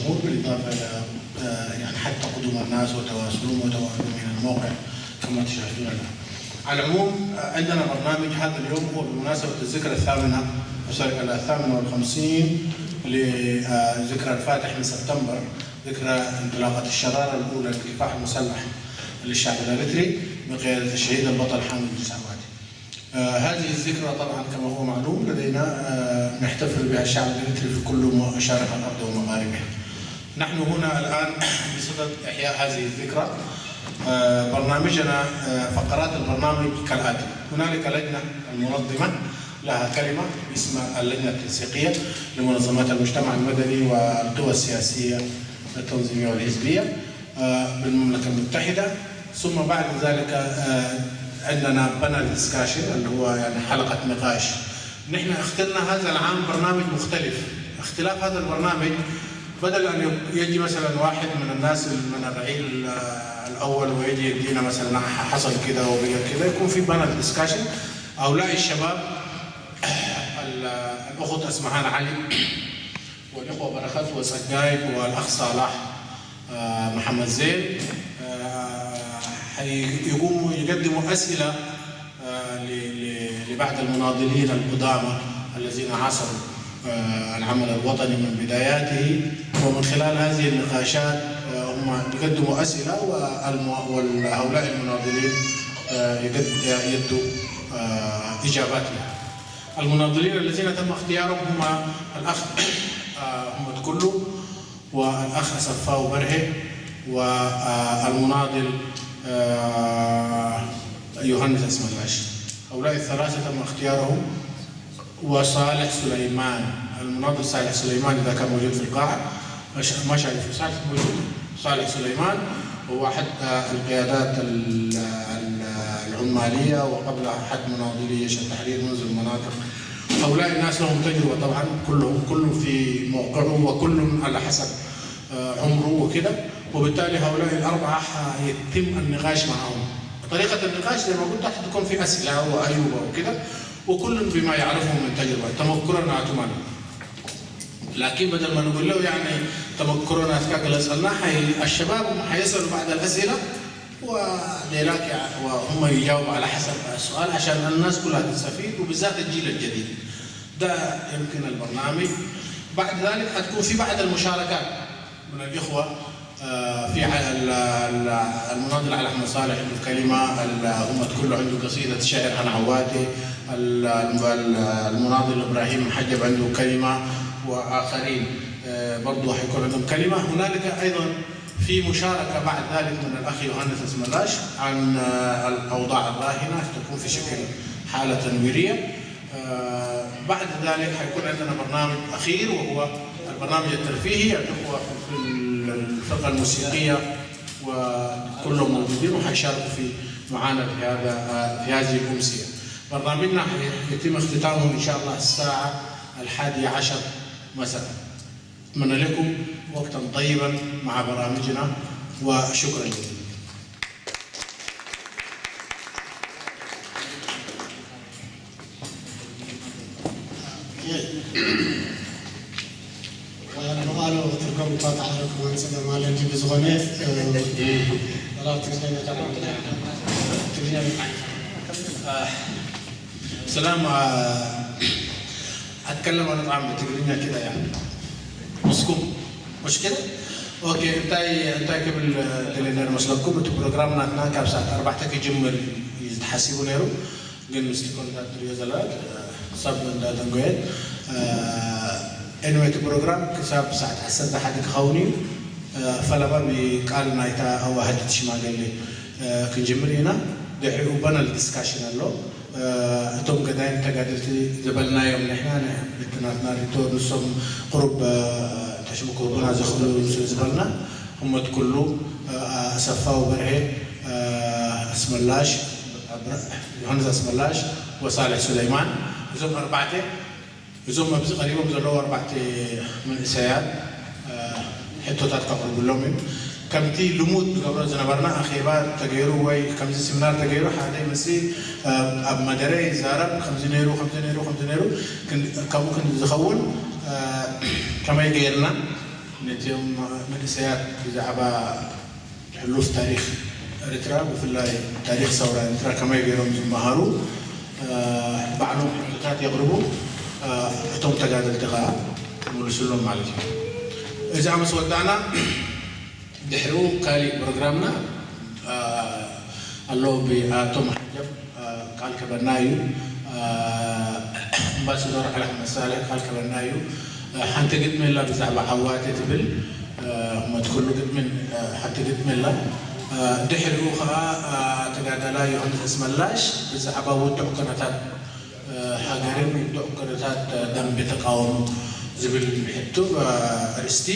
الأمور، بالإضافة إلى، آه، يعني حتى قدوم الناس وتواصلهم وتوافدهم إلى الموقع كما تشاهدون الآن. على العموم، آه، عندنا برنامج هذا اليوم هو بمناسبة الذكرى الثامنة، أو سوري، الثامنة والخمسين لذكرى الفاتح من سبتمبر، ذكرى انطلاقة الشرارة الأولى للكفاح المسلح للشعب الأريتري بقيادة الشهيد البطل حامد الجسعواتي. آه، هذه الذكرى طبعًا كما هو معلوم لدينا، آه، نحتفل بها الشعب الإريتري في كل مشارق الأرض ومغاربها. نحن هنا الآن بصدد إحياء هذه الذكرى. آه، برنامجنا، آه، فقرات البرنامج كالآتي: هنالك لجنة المنظمة لها كلمة باسم اللجنة التنسيقية لمنظمات المجتمع المدني والقوى السياسية التنظيمية والحزبية، آه، بالمملكة المتحدة. ثم بعد ذلك، آه، عندنا panel discussion اللي هو يعني حلقة نقاش. نحن اخترنا هذا العام برنامج مختلف. اختلاف هذا البرنامج، بدل أن يجي مثلًا واحد من الناس من الرعيل، آه، الأول ويجي يدينا مثلًا حصل كده وبقى كده، يكون في panel discussion. هؤلاء الشباب، ال-، الأخت أسمهان علي، والإخوة بركات وسجايب والأخ صلاح، آه، محمد زين، آه، حيقوموا يقدموا أسئلة، آه، ل-، ل-، لبعض المناضلين القدامى الذين عاصروا، آه، العمل الوطني من بداياته، ومن خلال هذه النقاشات، آه، هم بيقدموا أسئلة والم-، وهؤلاء المناضلين، آه، يقد-، يدوا، آه، إجابات لها. المناضلين الذين تم اختيارهم هم الأخ، آه، أحمد كلو، والأخ أسفاو برهي، والمناضل، آه، يوهانس أسملاش. هؤلاء الثلاثة تم اختيارهم، وصالح سليمان، المناضل صالح سليمان إذا كان موجود في القاعة، ما شا-، ما شايفه، صالح موجود. صالح سليمان هو أحد، آه، القيادات ال-، ال-، العمالية، وقبل أحد مناضلي جيش التحرير منذ المناطق. هؤلاء الناس لهم تجربة طبعًا، كلهم، كل في موقعه وكل على حسب، آه، عمره وكده، وبالتالي هؤلاء الأربعة حيتم النقاش معهم. طريقة النقاش زي ما قلت حتكون في أسئلة وأجوبة وكده، وكل بما يعرفه من تجربة، تمكرنا أتمنى. لكن بدل ما نقول له يعني تمكرنا أتكاك الأسئلة، حي-، الشباب هم حيسألوا بعض الأسئلة، وديلاك يع-، وهم يجاوبوا على حسب السؤال عشان الناس كلها تستفيد، وبالذات الجيل الجديد. ده يمكن البرنامج. بعد ذلك حتكون في بعض المشاركات من الإخوة. آه، في ع-، ال-، ال-، المناضل على أحمد صالح عنده كلمة، ال-، أمة كله عنده قصيدة شعر عن عواته، ال-، ال-، ال-، المناضل إبراهيم محجب عنده كلمة، وآخرين، آه، برضو حيكون عندهم كلمة. هنالك أيضًا في مشاركة بعد ذلك من الأخ يوهانس أسملاش عن، آه، الأوضاع الراهنة، تكون في شكل حالة تنويرية. آه، بعد ذلك حيكون عندنا برنامج أخير، وهو البرنامج الترفيهي. الأخوة في الفرقة الموسيقية وكلهم موجودين وحيشاركوا في معانا في هذا، آه، في هذه الأمسية. برنامجنا حيتم اختتامه إن شاء الله الساعة الحادية عشر مساء. أتمنى لكم وقتا طيبا مع برامجنا، وشكرا جزيلا. ንምዃኑ ትርጉም እኳ ተዓረፍኩ ማለት ስለ ማለት ብዝኾነ፣ እ፣ ወላ ትግርኛ ተራ-፣ ትግርኛ። ሰላም፣ አ፣ أتكلم أنا طبعًا بالتقرينيا كده يعني. مسكم. مش كده؟ ኦኬ፣ እንታይ እንታይ ክብል ደልየ ነይረ መስለኩም፣ እቲ ፕሮግራም ናትና ካብ ሰዓት ኣርባዕተ ክጅምር እዩ ተሓሲቡ ነይሩ፣ ግን ምስቲ ኮንታት ትሪኦ ዘለራት ሰብ እንዳደንጎየት። ኤኒወይ፣ እቲ ፕሮግራም ክሳብ ሰዓት ዓሰርተ ሓደ ክኸውን እዩ። ፈለማ ብቃል ናይታ ኣዋህድቲ ሽማግሌ ክንጅምር ኢና። ድሕሪኡ ፓነል ዲስካሽን ኣሎ። እቶም ገዳይም ተጋደልቲ ዝበልናዮም ንሕና፣ እቲ ናትና ሪቶ፣ ንሶም ቁሩብ ተሽምኩርቡና ዝኽእሉ ስለ ዝበልና፣ ህሞት ኩሉ፣ ኣሰፋው በርሄ፣ ኣስመላሽ፣ ዮሃንስ ኣስመላሽ ወሳልሕ ሱለይማን፣ እዞም ኣርባዕተ እዞም ኣብዚ ቀሪቦም ዘለዉ ኣርባዕተ መንእሰያት፣ እ፣ ሕቶታት ከቕርብሎም እዩ። ከምቲ ልሙድ ንገብሮ ዝነበርና፣ ኣኼባ ተገይሩ ወይ ከምዚ ሲሚናር ተገይሩ፣ ሓደ ይመጽእ፣ እ፣ ኣብ መደረ ይዛረብ፣ ከምዚ ነይሩ፣ ከምዚ ነይሩ፣ ከምዚ ነይሩ፣ ክን-፣ ከምኡ ክንዲ ዝኸውን፣ እ፣ ከመይ ገይርና ነቲኦም መንእሰያት ብዛዕባ ሕሉፍ ታሪኽ ኤርትራ፣ ብፍላይ ታሪኽ ሰውራ ኤርትራ ከመይ ገይሮም ዝመሃሩ፣ እ፣ ባዕሎም ሕቶታት የቕርቡ፣ እ፣ እቶም ተጋደልቲ ኸኣ ይምልስሎም ማለት እዩ። እዚኣ ምስ ወዳእና፣ ድሕሪኡ ካሊእ ፕሮግራምና፣ እ፣ ኣሎ ብኣቶ መሓጀብ ቃል ክበና እዩ። ኣምባሳደር ዓሊ ኣሕመድ ሳልሕ ቃል ክበና እዩ። ሓንቲ ግጥሚ ኣላ ብዛዕባ ዓዋተ ትብል፣ መትክሉ ግጥሚን ሓንቲ ግጥሚ ኣላ። ድሕሪኡ ኸዓ ተጋዳላይ ዮሃንስ ኣስመላሽ ብዛዕባ ውዱዕ ኩነታት ሃገርን ውዱዕ ኩነታት ደንበ ተቃውሞ ዝብል ብሕቱ ኣርእስቲ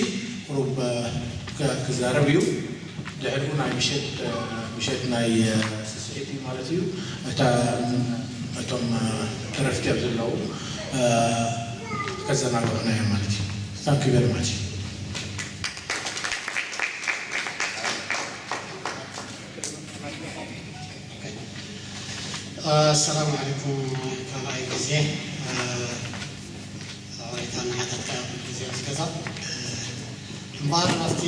ቁሩብ ክዛረብ እዩ። ድሕሪኡ ናይ ምሸት፣ ምሸት ናይ ስስዒት እዩ ማለት እዩ። እታ፣ እቶም ተረፍቲ ኣብ ዘለዉ ከዘናግዑና እዮም ማለት እዩ። Thank you very much። ኣሰላሙ ዓለይኩም። ካልኣይ ግዜ ዛዕባይታ እናሓተትካ ኩሉ ግዜ ኣብዚ ገዛ። እምበኣር ኣብቲ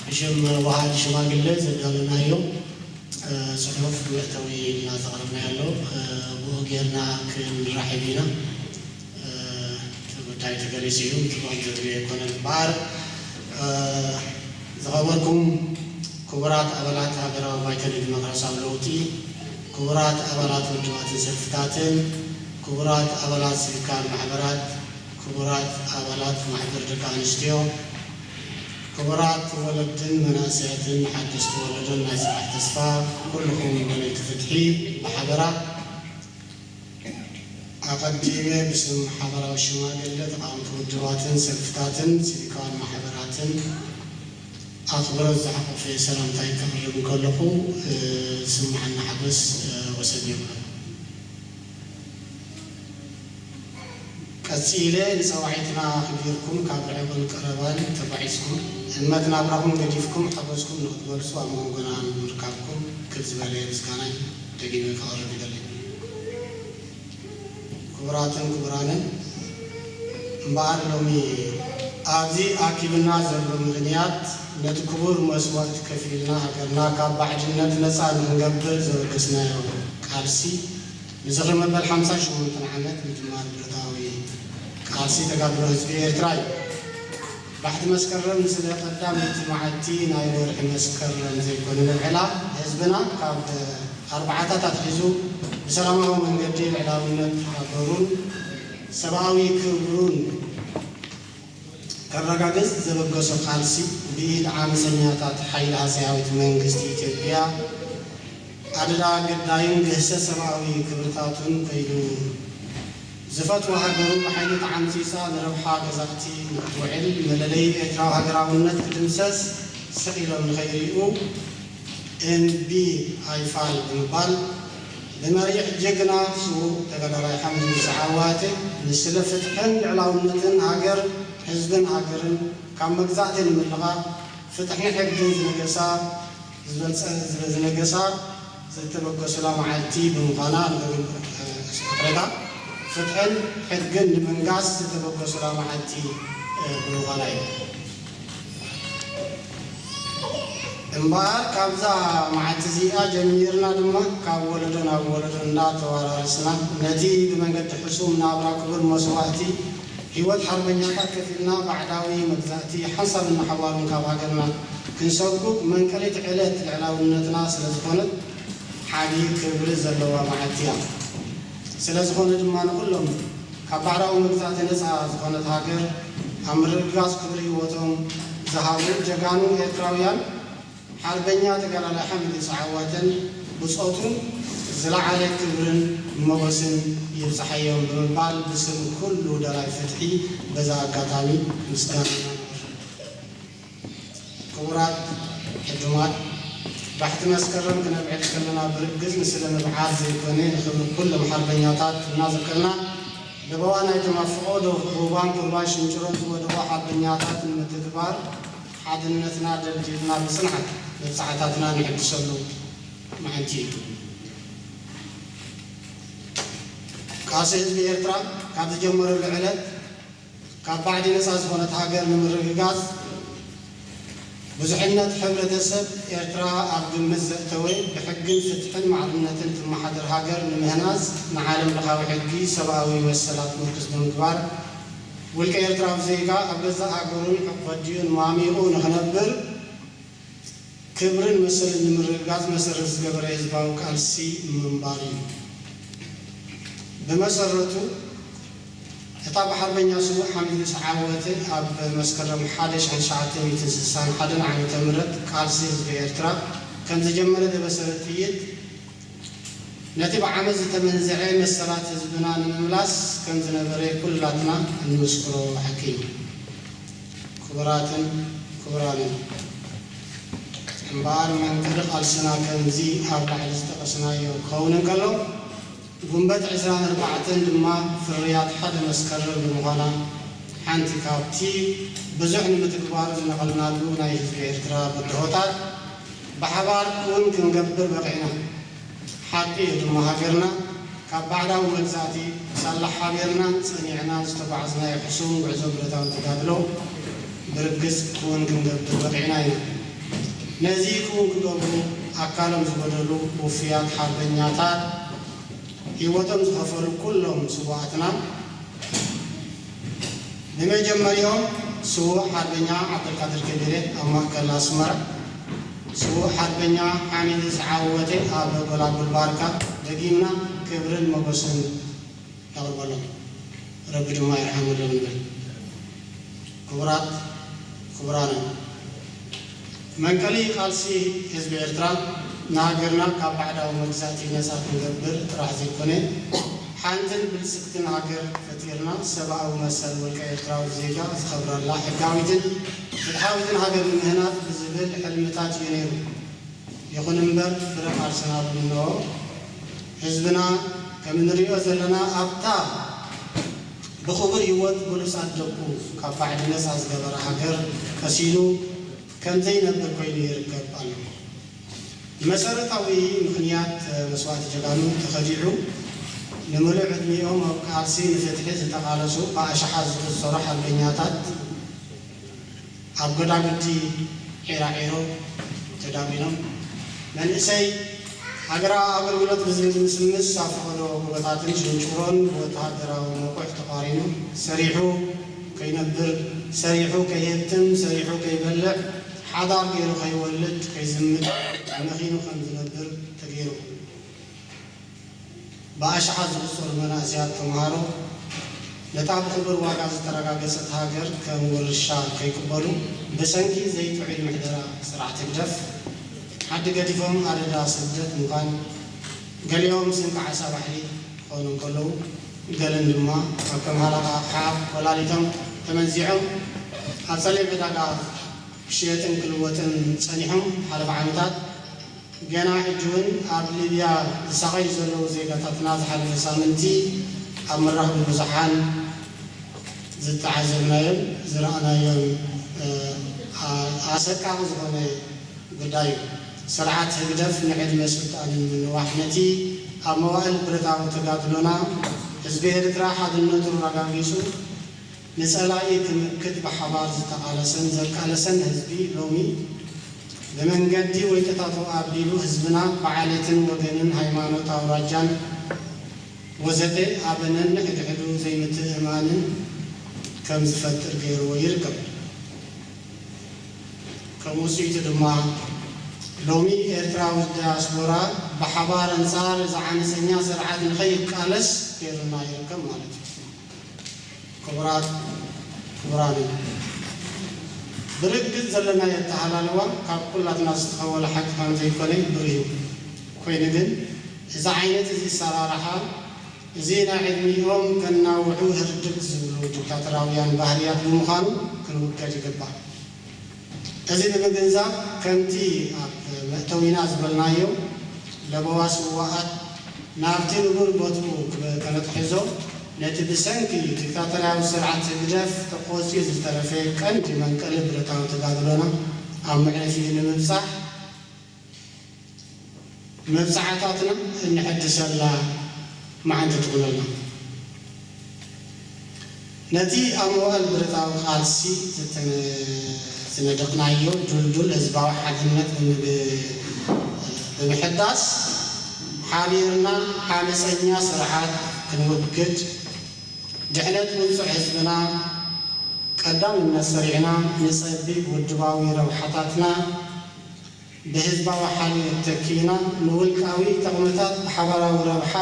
ብሽም ወሃቢ ሽማግለ ዘዳለናዮ ጽሑፍ መእተዊ ኢልና ዘቕረብናዮ ኣሎ። ብኡ ጌርና ክንራሕብ ኢና። እቲ ጉዳይ ተገሊጹ እዩ። ትርጉም ዘድልዮ ኣይኮነን። እምበኣር ዝኸበርኩም ክቡራት ኣባላት ሃገራዊ ባይቶ ንዲሞክራሲያዊ ለውጢ፣ ክቡራት ኣባላት ውድባትን ሰልፍታትን፣ ክቡራት ኣባላት ሲቪካል ማሕበራት፣ ክቡራት ኣባላት ማሕበር ደቂ ኣንስትዮ፣ ክቡራት ወለድን መናእሰያትን ሓደስቲ ወለዶን ናይ ጽባሕ ተስፋ፣ ኩልኹም ደለይቲ ፍትሒ ብሓበራ፣ ኣቐዲመ ብስም ሓበራዊ ሽማግለ ተቓወምቲ ውድባትን ሰልፍታትን ሲቪካውያን ማሕበራትን ኣኽብሮት ዝሓቖፈ ሰላምታይ ከቕርብ እንከለኹ፣ ዝስምዓኒ ሓጎስ ወሰን የብሉን። ቀጺለ ንጸዋዒትና ኣኽቢርኩም ካብ ርሑቕን ቀረባን ተጓዒዝኩም፣ ህልመት ናብራኹም ገዲፍኩም ሓጎስኩም ንኽትገልጹ ኣብ መንጎና ብምርካብኩም ክብ ዝበለ ምስጋናይ ደጊመ ከቕርብ ይደሊ። ክቡራትን ክቡራንን፣ እምበኣር ሎሚ ኣብዚ ኣኪብና ዘሎ ምኽንያት ነቲ ክቡር መስዋእቲ ከፊልና ሃገርና ካብ ባዕድነት ነጻ ንኽንገብር ዘበገስናዮ ቃልሲ ንዝኽሪ መበል ሓምሳ ሸሞንተ ዓመት ምጅማር ብረታዊ ቃልሲ ተጋድሎ ህዝቢ ኤርትራ እዩ። ባሕቲ መስከረም ንስለ ቀዳመይቲ መዓልቲ ናይ ወርሒ መስከረም ዘይኮነ ነብዕላ፣ ህዝብና ካብ ኣርባዓታት ኣትሒዙ ብሰላማዊ መንገዲ ልዕላውነት ሃገሩን ሰብኣዊ ክብሩን ከረጋግጽ ዘበገሶ ቃልሲ ብኢድ ዓመጸኛታት ሓይሊ ሃጸያዊት መንግስቲ ኢትዮጵያ ኣደዳ ግዳይን ግህሰት ሰብኣዊ ክብርታቱን ከይዱ ዝፈትዋ ሃገሩ ብሓይሊ ተዓምጺጻ ንረብሓ ገዛእቲ ንክትውዕል መለለዪ ኤርትራዊ ሃገራውነት ክድምሰስ ስቕ ኢሎም ንኸይርእዩ እምቢ ኣይፋል ብምባል ብመሪሕ ጅግና ስዉእ ተጋዳላይ ሓምድ ሙሳ ዓዋተ ንስለ ፍትሕን ልዕላውነትን ሃገር ህዝብን ሃገርን ካብ መግዛእቲ ንምልቓቕ ፍትሕን ሕግን ዝነገሳ ዝበልጸ ዝነገሳ ዝተበገሱላ መዓልቲ ብምዃና ንክረዳ ፍትሕን ሕግን ንምንጋስ ዝተበገሱላ መዓልቲ ብምዃና እዩ። እምበኣር ካብዛ መዓልቲ እዚኣ ጀሚርና ድማ ካብ ወለዶ ናብ ወለዶ እንዳተወራረስና ነቲ ብመንገዲ ሕሱም ናብራ ክቡር መስዋእቲ ህይወት ሓርበኛታት ከፊልና ባዕዳዊ መግዛእቲ ሓንሳብን ንሓዋሩን ካብ ሃገርና ክንሰጉግ መንቀሊት ዕለት ልዕላውነትና ስለ ዝኾነት ዓቢ ክብሪ ዘለዋ መዓልቲ እያ። ስለ ዝኾነ ድማ ንኹሎም ካብ ባዕዳዊ መግዛእቲ ነጻ ዝኾነት ሃገር ኣብ ምርግጋጽ ክብሪ ህይወቶም ዝሃቡ ጀጋኑ ኤርትራውያን ሓርበኛ ተጋዳላይ ሓምድ ኢሳ ዓዋተን ብጾቱን ዝለዓለ ክብርን ሞገስን ይብጽሓዮም ብምባል ብስም ኩሉ ደላይ ፍትሒ በዚ ኣጋጣሚ ምስጋናና ነቕርብ። ክቡራት ዕዱማት፣ ባሕቲ መስከረም ክነብዕል ከለና ብርግጽ ንስለ ምብዓል ዘይኮነ ንኽብሪ ኩሎም ሓርበኛታት እናዘከርና ለበዋ ናይቶም ኣብ ፈቐዶ ሩባን ኩርባን ሽንጭሮን ዝወደቑ ሓርበኛታት ንምትግባር ሓድነትና ደልዲልና ብጽንዓት መብጽዓታትና ነሐድሰሉ መዓልቲ እዩ። ቃልሲ ህዝቢ ኤርትራ ካብ ዝጀመረሉ ዕለት ካብ ባዕዲ ነጻ ዝኾነት ሃገር ንምርግጋጽ፣ ብዙሕነት ሕብረተሰብ ኤርትራ ኣብ ግምት ዘእተወ፣ ብሕግን ፍትሕን ማዕርነትን ትመሓደር ሃገር ንምህናጽ፣ ንዓለም ለኻዊ ሕጊ ሰብኣዊ መሰላት ምርኩስ ብምግባር፣ ውልቀ ኤርትራዊ ዜጋ ኣብ ገዛእ ሃገሩን ሕቖ ኣዲኡን ማሚቑ ንኽነብር፣ ክብርን መሰልን ንምርግጋጽ መሰረት ዝገበረ ህዝባዊ ቃልሲ ምንባር እዩ። ብመሰረቱ፣ እታ ብሓርበኛ ስዉእ ሓሚድ ምስ ዓወተ ኣብ መስከረም ሓደ ሺሕ ትሽዓተ ሚእትን ስሳን ሓደን ዓመተ ምህረት ቃልሲ ህዝቢ ኤርትራ ከም ዝጀመረ ዘበሰረ ጥይት፣ ነቲ ብዓመጽ ዝተመንዝዐ መሰላት ህዝብና ንምምላስ ከም ዝነበረ ኩላትና እንምስክሮ ሓቂ እዩ። ክቡራትን ክቡራንን፣ እምበኣር መንቀሊ ቃልስና ከምዚ ኣብ ላዕሊ ዝጠቐስናዮ ክኸውን እንከሎ፣ ጉንበት ዕስራን ኣርባዕተን ድማ ፍርያት ሓደ መስከረም ብምዃና፣ ሓንቲ ካብቲ ብዙሕ ንምትግባሩ ዝነቐልናሉ ናይ ህዝቢ ኤርትራ ብድሆታት ብሓባር እውን ክንገብር በቒዕና። ሓቂ እዩ ድማ፣ ሃገርና ካብ ባዕዳዊ መግዛእቲ ሳላ ሓቢርናን ጸኒዕናን ዝተጓዕዝናዮ ሕሱም ጉዕዞ ብረታዊ ተጋድሎ ብርግጽ ክውን ክንገብር በቒዕና ኢና። ነዚ ክውን ክገብሩ ኣካሎም ዝጎደሉ ውፉያት ሓርበኛታት፣ ህይወቶም ዝኸፈሉ ኩሎም ስዉኣትና፣ ብመጀመርያኦም ስዉእ ሓርበኛ ዓብደልቃድር ከቢረ ኣብ ማእከል ኣስመራ፣ ስዉእ ሓርበኛ ሓሚድ ዝዓወተ ኣብ ጎላጉል ባርካ፣ ደጊምና ክብርን ሞገስን ነቕርበሎም። ረቢ ድማ ይርሓመሎም ንብል። ክቡራት ክቡራንን፣ መንቀሊ ቃልሲ ህዝቢ ኤርትራ ንሃገርና ካብ ባዕዳዊ መግዛእቲ ነጻ ክንገብር ጥራሕ ዘይኮነ፣ ሓንትን ብልጽግትን ሃገር ፈጢርና ሰብኣዊ መሰል ውልቀ ኤርትራዊ ዜጋ ዝኸብረላ ሕጋዊትን ፍትሓዊትን ሃገር ንምህናጽ ብዝብል ሕልምታት እዩ ነይሩ። ይኹን እምበር፣ ፍረ ቃልስና እውን እንሆ፣ ህዝብና ከም እንሪኦ ዘለና ኣብታ ብኽቡር ህይወት ብሉጻት ደቁ ካብ ባዕዲ ነጻ ዝገበራ ሃገር ቀሲኑ ከም ዘይነብር ኮይኑ ይርከብ ኣሎ። ንመሰረታዊ ምኽንያት መስዋእቲ ጀጋኑ ተኸዲዑ፣ ንምሉእ ዕድሚኦም ኣብ ቃልሲ ንፍትሒ ዝተቓለሱ ብኣሽሓት ዝቑጸሩ ሓርበኛታት ኣብ ጎዳጉዲ ዒራዒሮ ተዳጒኖም፣ መንእሰይ ሃገራዊ ኣገልግሎት ብዝብል ምስምስ ኣብ ፈቐዶ ጎቦታትን ሽንጭሮን ብወተሃደራዊ መቑሕ ተቋሪኑ፣ ሰሪሑ ከይነብር፣ ሰሪሑ ከይህብትም፣ ሰሪሑ ከይበልዕ፣ ሓዳር ገይሩ ከይወልድ፣ ከይዝምድ፣ መኺኑ ከም ዝነብር ተገይሩ። ብኣሽሓት ዝቑጸሩ መናእሰያት ተምሃሮ ነታ ብኽቡር ዋጋ ዝተረጋገጸት ሃገር ከም ውርሻ ከይቅበሉ፣ ብሰንኪ ዘይጥዑይ ምሕደራ ስርዓት ህግደፍ ዓዲ ገዲፎም ኣደዳ ስደት ምዃን፣ ገሊኦም ስንቂ ዓሳ ባሕሪ ክኾኑ እንከለዉ፣ ገለን ድማ ኣብ ከም ሃለቓ ኣቕሓ ወላዲቶም ተመንዚዖም ኣብ ጸሊም ዕዳጋ ክሽየጥን ክልወጥን ጸኒሖም። ሓለፈ ዓመታት ገና ሕጂ እውን ኣብ ሊብያ ዝሳቐዩ ዘለዉ ዜጋታትና ዝሓለፈ ሳምንቲ ኣብ መራኸቢ ብዙሓን ዝተዓዘብናዮን ዝረኣናዮን፣ እ፣ ኣ-፣ ኣሰቃቒ ዝኾነ ጉዳይ እዩ። ስርዓት ህግደፍ ንዕድመ ስልጣኑ ንምንዋሕ ነቲ ኣብ መዋእል ብረታዊ ተጋድሎና ህዝቢ ኤርትራ ሓድነቱ ኣረጋጊጹ ንጸላኢ ክምክት ብሓባር ዝተቓለሰን ዘቃለሰን ህዝቢ ሎሚ ብመንገዲ ወይጦታቱ ኣቢሉ ህዝብና ብዓሌትን ወገንን ሃይማኖት ኣውራጃን ወዘተ ኣብ ነንሕድሕዱ ዘይምትእምማንን ከም ዝፈጥር ገይርዎ ይርከብ። ከም ውጽኢቱ ድማ ሎሚ ኤርትራዊ ዳያስፖራ ብሓባር ኣንጻር እዚ ዓመጸኛ ስርዓት ንኸይቃለስ ገይሩና ይርከብ ማለት እዩ። ክቡራት ክቡራንን፣ ብርግጽ ዘለናዮ ኣተሃላልዋ ካብ ኩላትና ዝተኸወለ ሓቂ ከም ዘይኮነ ብሩህ እዩ። ኮይኑ ግን እዚ ዓይነት እዚ ኣሰራርሓ እዚ ናይ ዕድሚኦም ከናውሑ ህርድግ ዝብሉ ዲክታቶራውያን ባህርያት ብምዃኑ ክንውገድ ይግባእ። እዚ ብምግንዛብ ከምቲ ኣብ መእተዊና ዝበልናዮ ለበዋ ስውኣት ናብቲ ንቡር ቦትኡ ከነትሕዞ ነቲ ብሰንኪ ዲክታቶርያዊ ስርዓት ህግደፍ ተቖጽዩ ዝተረፈ ቀንዲ መንቀሊ ብረታዊ ተጋድሎና ኣብ መዕረፊኡ ንምብጻሕ መብጽዓታትና እንሕድሰላ መዓልቲ ትኹነልና። ነቲ ኣብ መዋእል ብረታዊ ቃልሲ ዝተነ-፣ ዝነደቕናዮ ድልዱል ህዝባዊ ሓድነት ብምግ-፣ ብምሕዳስ፣ ሓቢርና ዓመፀኛ ስርዓት ክንወግድ፣ ድሕነት ውጹዕ ህዝብና ቀዳምነት ሰሪዕና ንጸቢብ ውድባዊ ረብሓታትና ብህዝባዊ ሓልዮት ተኪእና፣ ንውልቃዊ ጥቕምታት ብሓባራዊ ረብሓ፣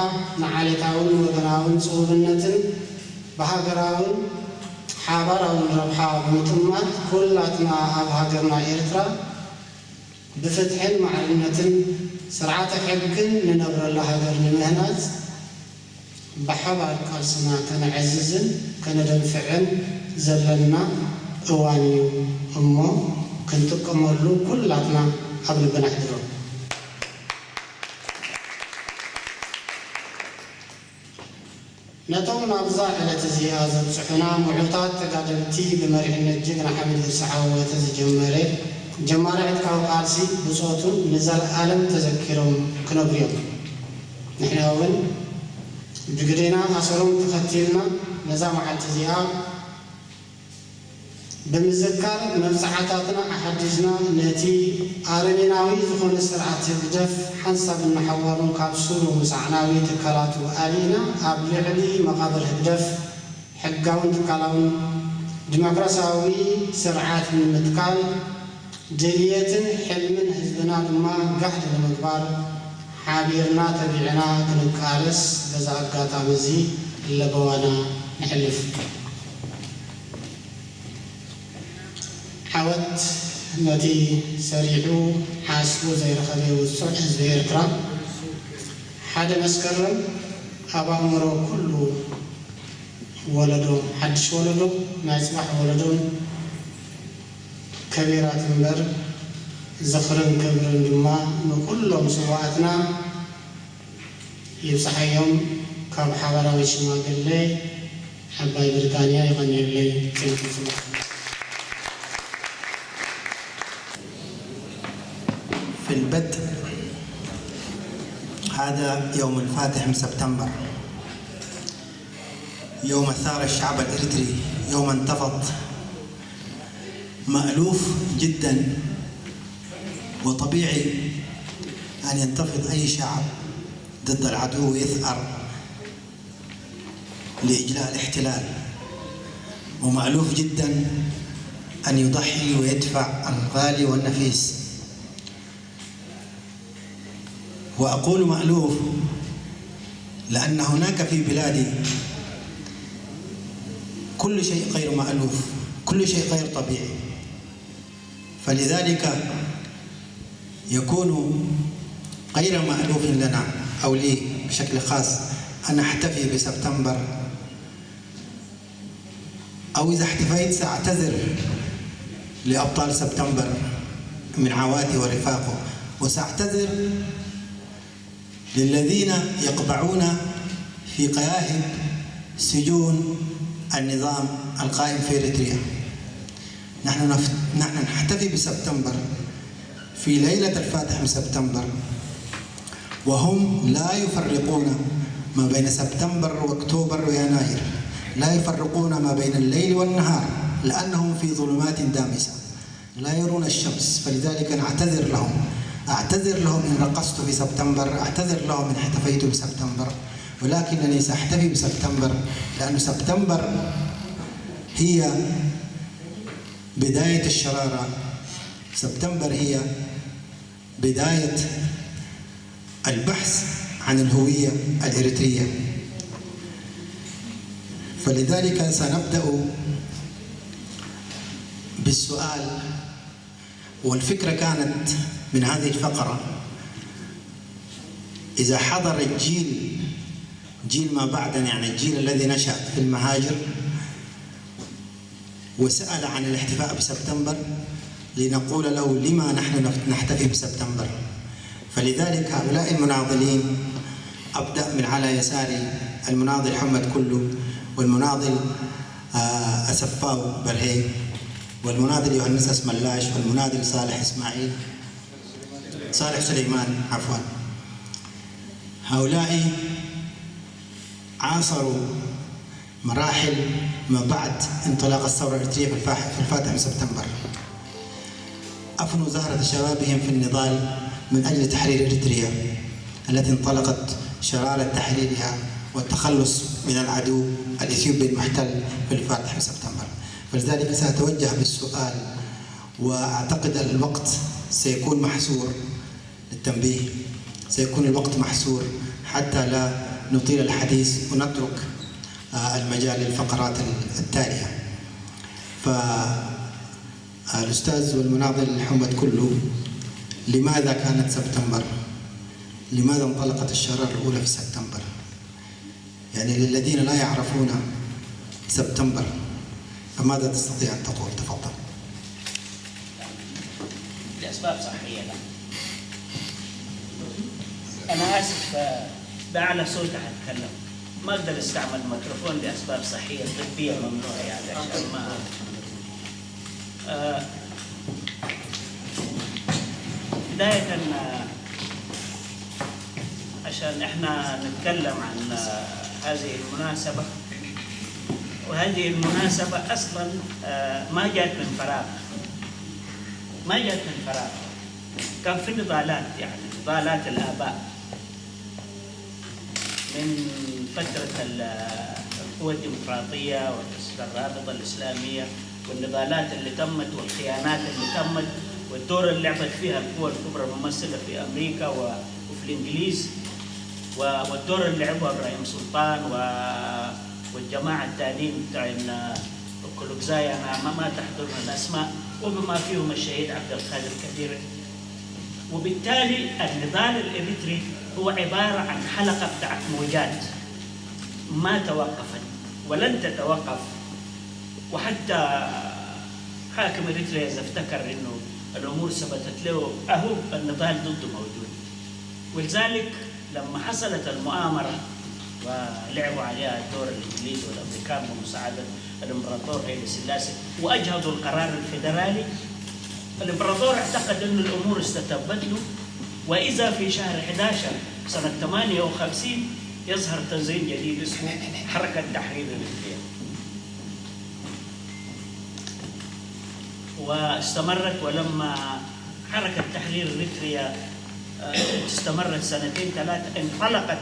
ንዓሌታውን ወገናውን ጽቡብነትን ብሃገራውን ሓባራውን ረብሓ ብምጥማት፣ ኩላትና ኣብ ሃገርና ኤርትራ ብፍትሕን ማዕርነትን ስርዓተ ሕግን ንነብረላ ሃገር ንምህናጽ ብሓባር ቃልስና ከነዕዝዝን ከነደንፍዕን ዘለና እዋን እዩ እሞ፣ ክንጥቀመሉ ኩላትና ኣብ ልብና ኣሕድሮ። ነቶም ናብዛ ዕለት እዚኣ ዘብጽሑና ምዑታት ተጋደልቲ ብመሪሕነት ጅግና ሓሚድ ኢድሪስ ዓወተ ዝጀመረ ጀማሪ ዕጥቃዊ ቃልሲ ብጾቱ ንዘለኣለም ተዘኪሮም ክነብሩ እዮም። ንሕና እውን ብግዴና ኣሰሮም ተኸቲልና ነዛ መዓልቲ እዚኣ ብምዝካር መብጽዓታትና ኣሓዲስና ነቲ ኣረሜናዊ ዝኾነ ስርዓት ህግደፍ ሓንሳብን ንሓዋሩን ካብ ሱሩ ምስ ኣዕናዊ ትካላቱ ኣሊና ኣብ ልዕሊ መቓብር ህግደፍ ሕጋውን ትካላውን ዲሞክራሲያዊ ስርዓት ንምትካል ድልየትን ሕልምን ህዝብና ድማ ጋህዲ ንምግባር ሓቢርና ተቢዕና ክንቃለስ በዚ ኣጋጣሚ እዚ ለበዋና ነሕልፍ። ዓወት ነቲ ሰሪሑ ዓስቡ ዘይረኸበ ውጹዕ ህዝቢ ኤርትራ። ሓደ መስከረም ኣብ ኣእምሮ ኩሉ ወለዶ፣ ሓድሽ ወለዶ፣ ናይ ጽባሕ ወለዶን ከቢራ ትንበር። ዝኽርን ክብርን ድማ ንኹሎም ስውኣትና ይብጽሓዮም። ካብ ሓባራዊ ሽማግለ ዓባይ ብሪጣንያ። የቐንየለይ። ጽንሕ ጽባሕ። في البدء، هذا يوم الفاتح من سبتمبر، يوم الثار الشعب الإريتري، يوم انتفض مألوف جدا، وطبيعي أن ينتفض أي شعب ضد العدو ويثأر لإجلاء الاحتلال، ومألوف جدا أن يضحي ويدفع الغالي والنفيس. وأقول مألوف لأن هناك في بلادي كل شيء غير مألوف، كل شيء غير طبيعي، فلذلك يكون غير مألوف لنا أو لي بشكل خاص أن أحتفي بسبتمبر، أو إذا احتفيت سأعتذر لأبطال سبتمبر من عواتي ورفاقه، وسأعتذر للذين يقبعون في قياهب سجون النظام القائم في إريتريا. نحن نف-، نحن نحتفي بسبتمبر في ليلة الفاتح من سبتمبر، وهم لا يفرقون ما بين سبتمبر وأكتوبر ويناير، لا يفرقون ما بين الليل والنهار، لأنهم في ظلمات دامسة. لا يرون الشمس، فلذلك نعتذر لهم. أعتذر لهم إن رقصت في سبتمبر، أعتذر لهم إن احتفيت بسبتمبر، ولكنني سأحتفي بسبتمبر، لأن سبتمبر هي بداية الشرارة، سبتمبر هي بداية البحث عن الهوية الإريترية. فلذلك سنبدأ بالسؤال، والفكرة كانت من هذه الفقرة: إذا حضر الجيل، جيل ما بعدنا، يعني الجيل الذي نشأ في المهاجر، وسأل عن الاحتفاء بسبتمبر، لنقول له لما نحن نف-، نحتفي بسبتمبر. فلذلك هؤلاء المناضلين، أبدأ من على يساري، المناضل حمد كلو، والمناضل، آه، أسفاو برهي، والمناضل يوهنس أسملاش، والمناضل صالح إسماعيل، صالح سليمان، عفوا. هؤلاء عاصروا مراحل ما بعد انطلاق الثورة الإريترية في الفاتح، في الفاتح من سبتمبر. أفنوا زهرة شبابهم في النضال من أجل تحرير إريتريا التي انطلقت شرارة تحريرها والتخلص من العدو الإثيوبي المحتل في الفاتح من سبتمبر. فلذلك سأتوجه بالسؤال، وأعتقد الوقت سيكون محصور للتنبيه، سيكون الوقت محصور حتى لا نطيل الحديث ونترك، آه، المجال للفقرات التالية. فالأستاذ والمناضل الحمد كله، لماذا كانت سبتمبر؟ لماذا انطلقت الشرارة الأولى في سبتمبر؟ يعني للذين لا يعرفون سبتمبر، فماذا تستطيع أن تقول؟ تفضل. لأسباب صحية، لا. أنا آسف، آه، بأعلى صوت هتكلم. ما أقدر أستعمل ميكروفون لأسباب صحية، طبية ممنوع، يعني، عشان ما، آه، بداية، آه، عشان إحنا نتكلم عن، آه، هذه المناسبة، وهذه المناسبة أصلًا، آه، ما جات من فراغ، ما جات من فراغ. كان في نضالات، يعني، نضالات الآباء من فترة ال-، القوى الديمقراطية وتأسيس الرابطة الإسلامية، والنضالات اللي تمت والخيانات اللي تمت والدور اللي لعبت فيها القوى الكبرى الممثلة في أمريكا و-، وفي الإنجليز، و-، والدور اللي لعبه إبراهيم سلطان و-، والجماعة التانيين بتاعين، آه، أوكلوكزاي، أنا ما، ما تحضرنا الأسماء، وبما فيهم الشهيد عبد القادر كبير. وبالتالي النضال الإريتري هو عبارة عن حلقة بتاعت موجات ما توقفت ولن تتوقف. وحتى حاكم إريتريا إذا افتكر إنه الأمور ثبتت له، أهو النضال ضده موجود. ولذلك لما حصلت المؤامرة ولعبوا عليها الدور الإنجليز والأمريكان بمساعدة الإمبراطور هيلي سلاسي وأجهضوا القرار الفيدرالي، الإمبراطور اعتقد إنه الأمور استتبت له، وإذا في شهر حداشر سنة ثمانية وخمسين يظهر تنظيم جديد اسمه حركة تحرير إريتريا. واستمرت، ولما حركة تحرير إريتريا، آه، استمرت سنتين ثلاثة، انطلقت،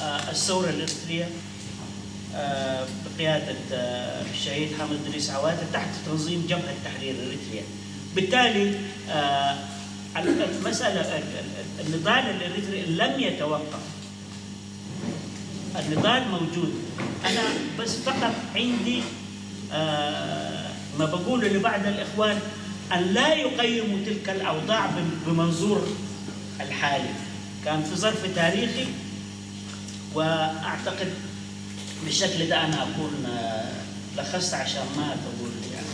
آه، الثورة الإريترية، آه، بقيادة، آه، الشهيد حامد إدريس عواتة تحت تنظيم جبهة تحرير إريتريا. بالتالي، آه، المسألة، ال-، ال-، النضال الإريتري لم يتوقف. النضال موجود. أنا بس فقط عندي، آه، ما بقوله لبعض الإخوان أن لا يقيموا تلك الأوضاع بم-، بمنظور الحالي. كان في ظرف تاريخي، وأعتقد بالشكل ده أنا أكون، آه، لخصت عشان ما تطول يعني.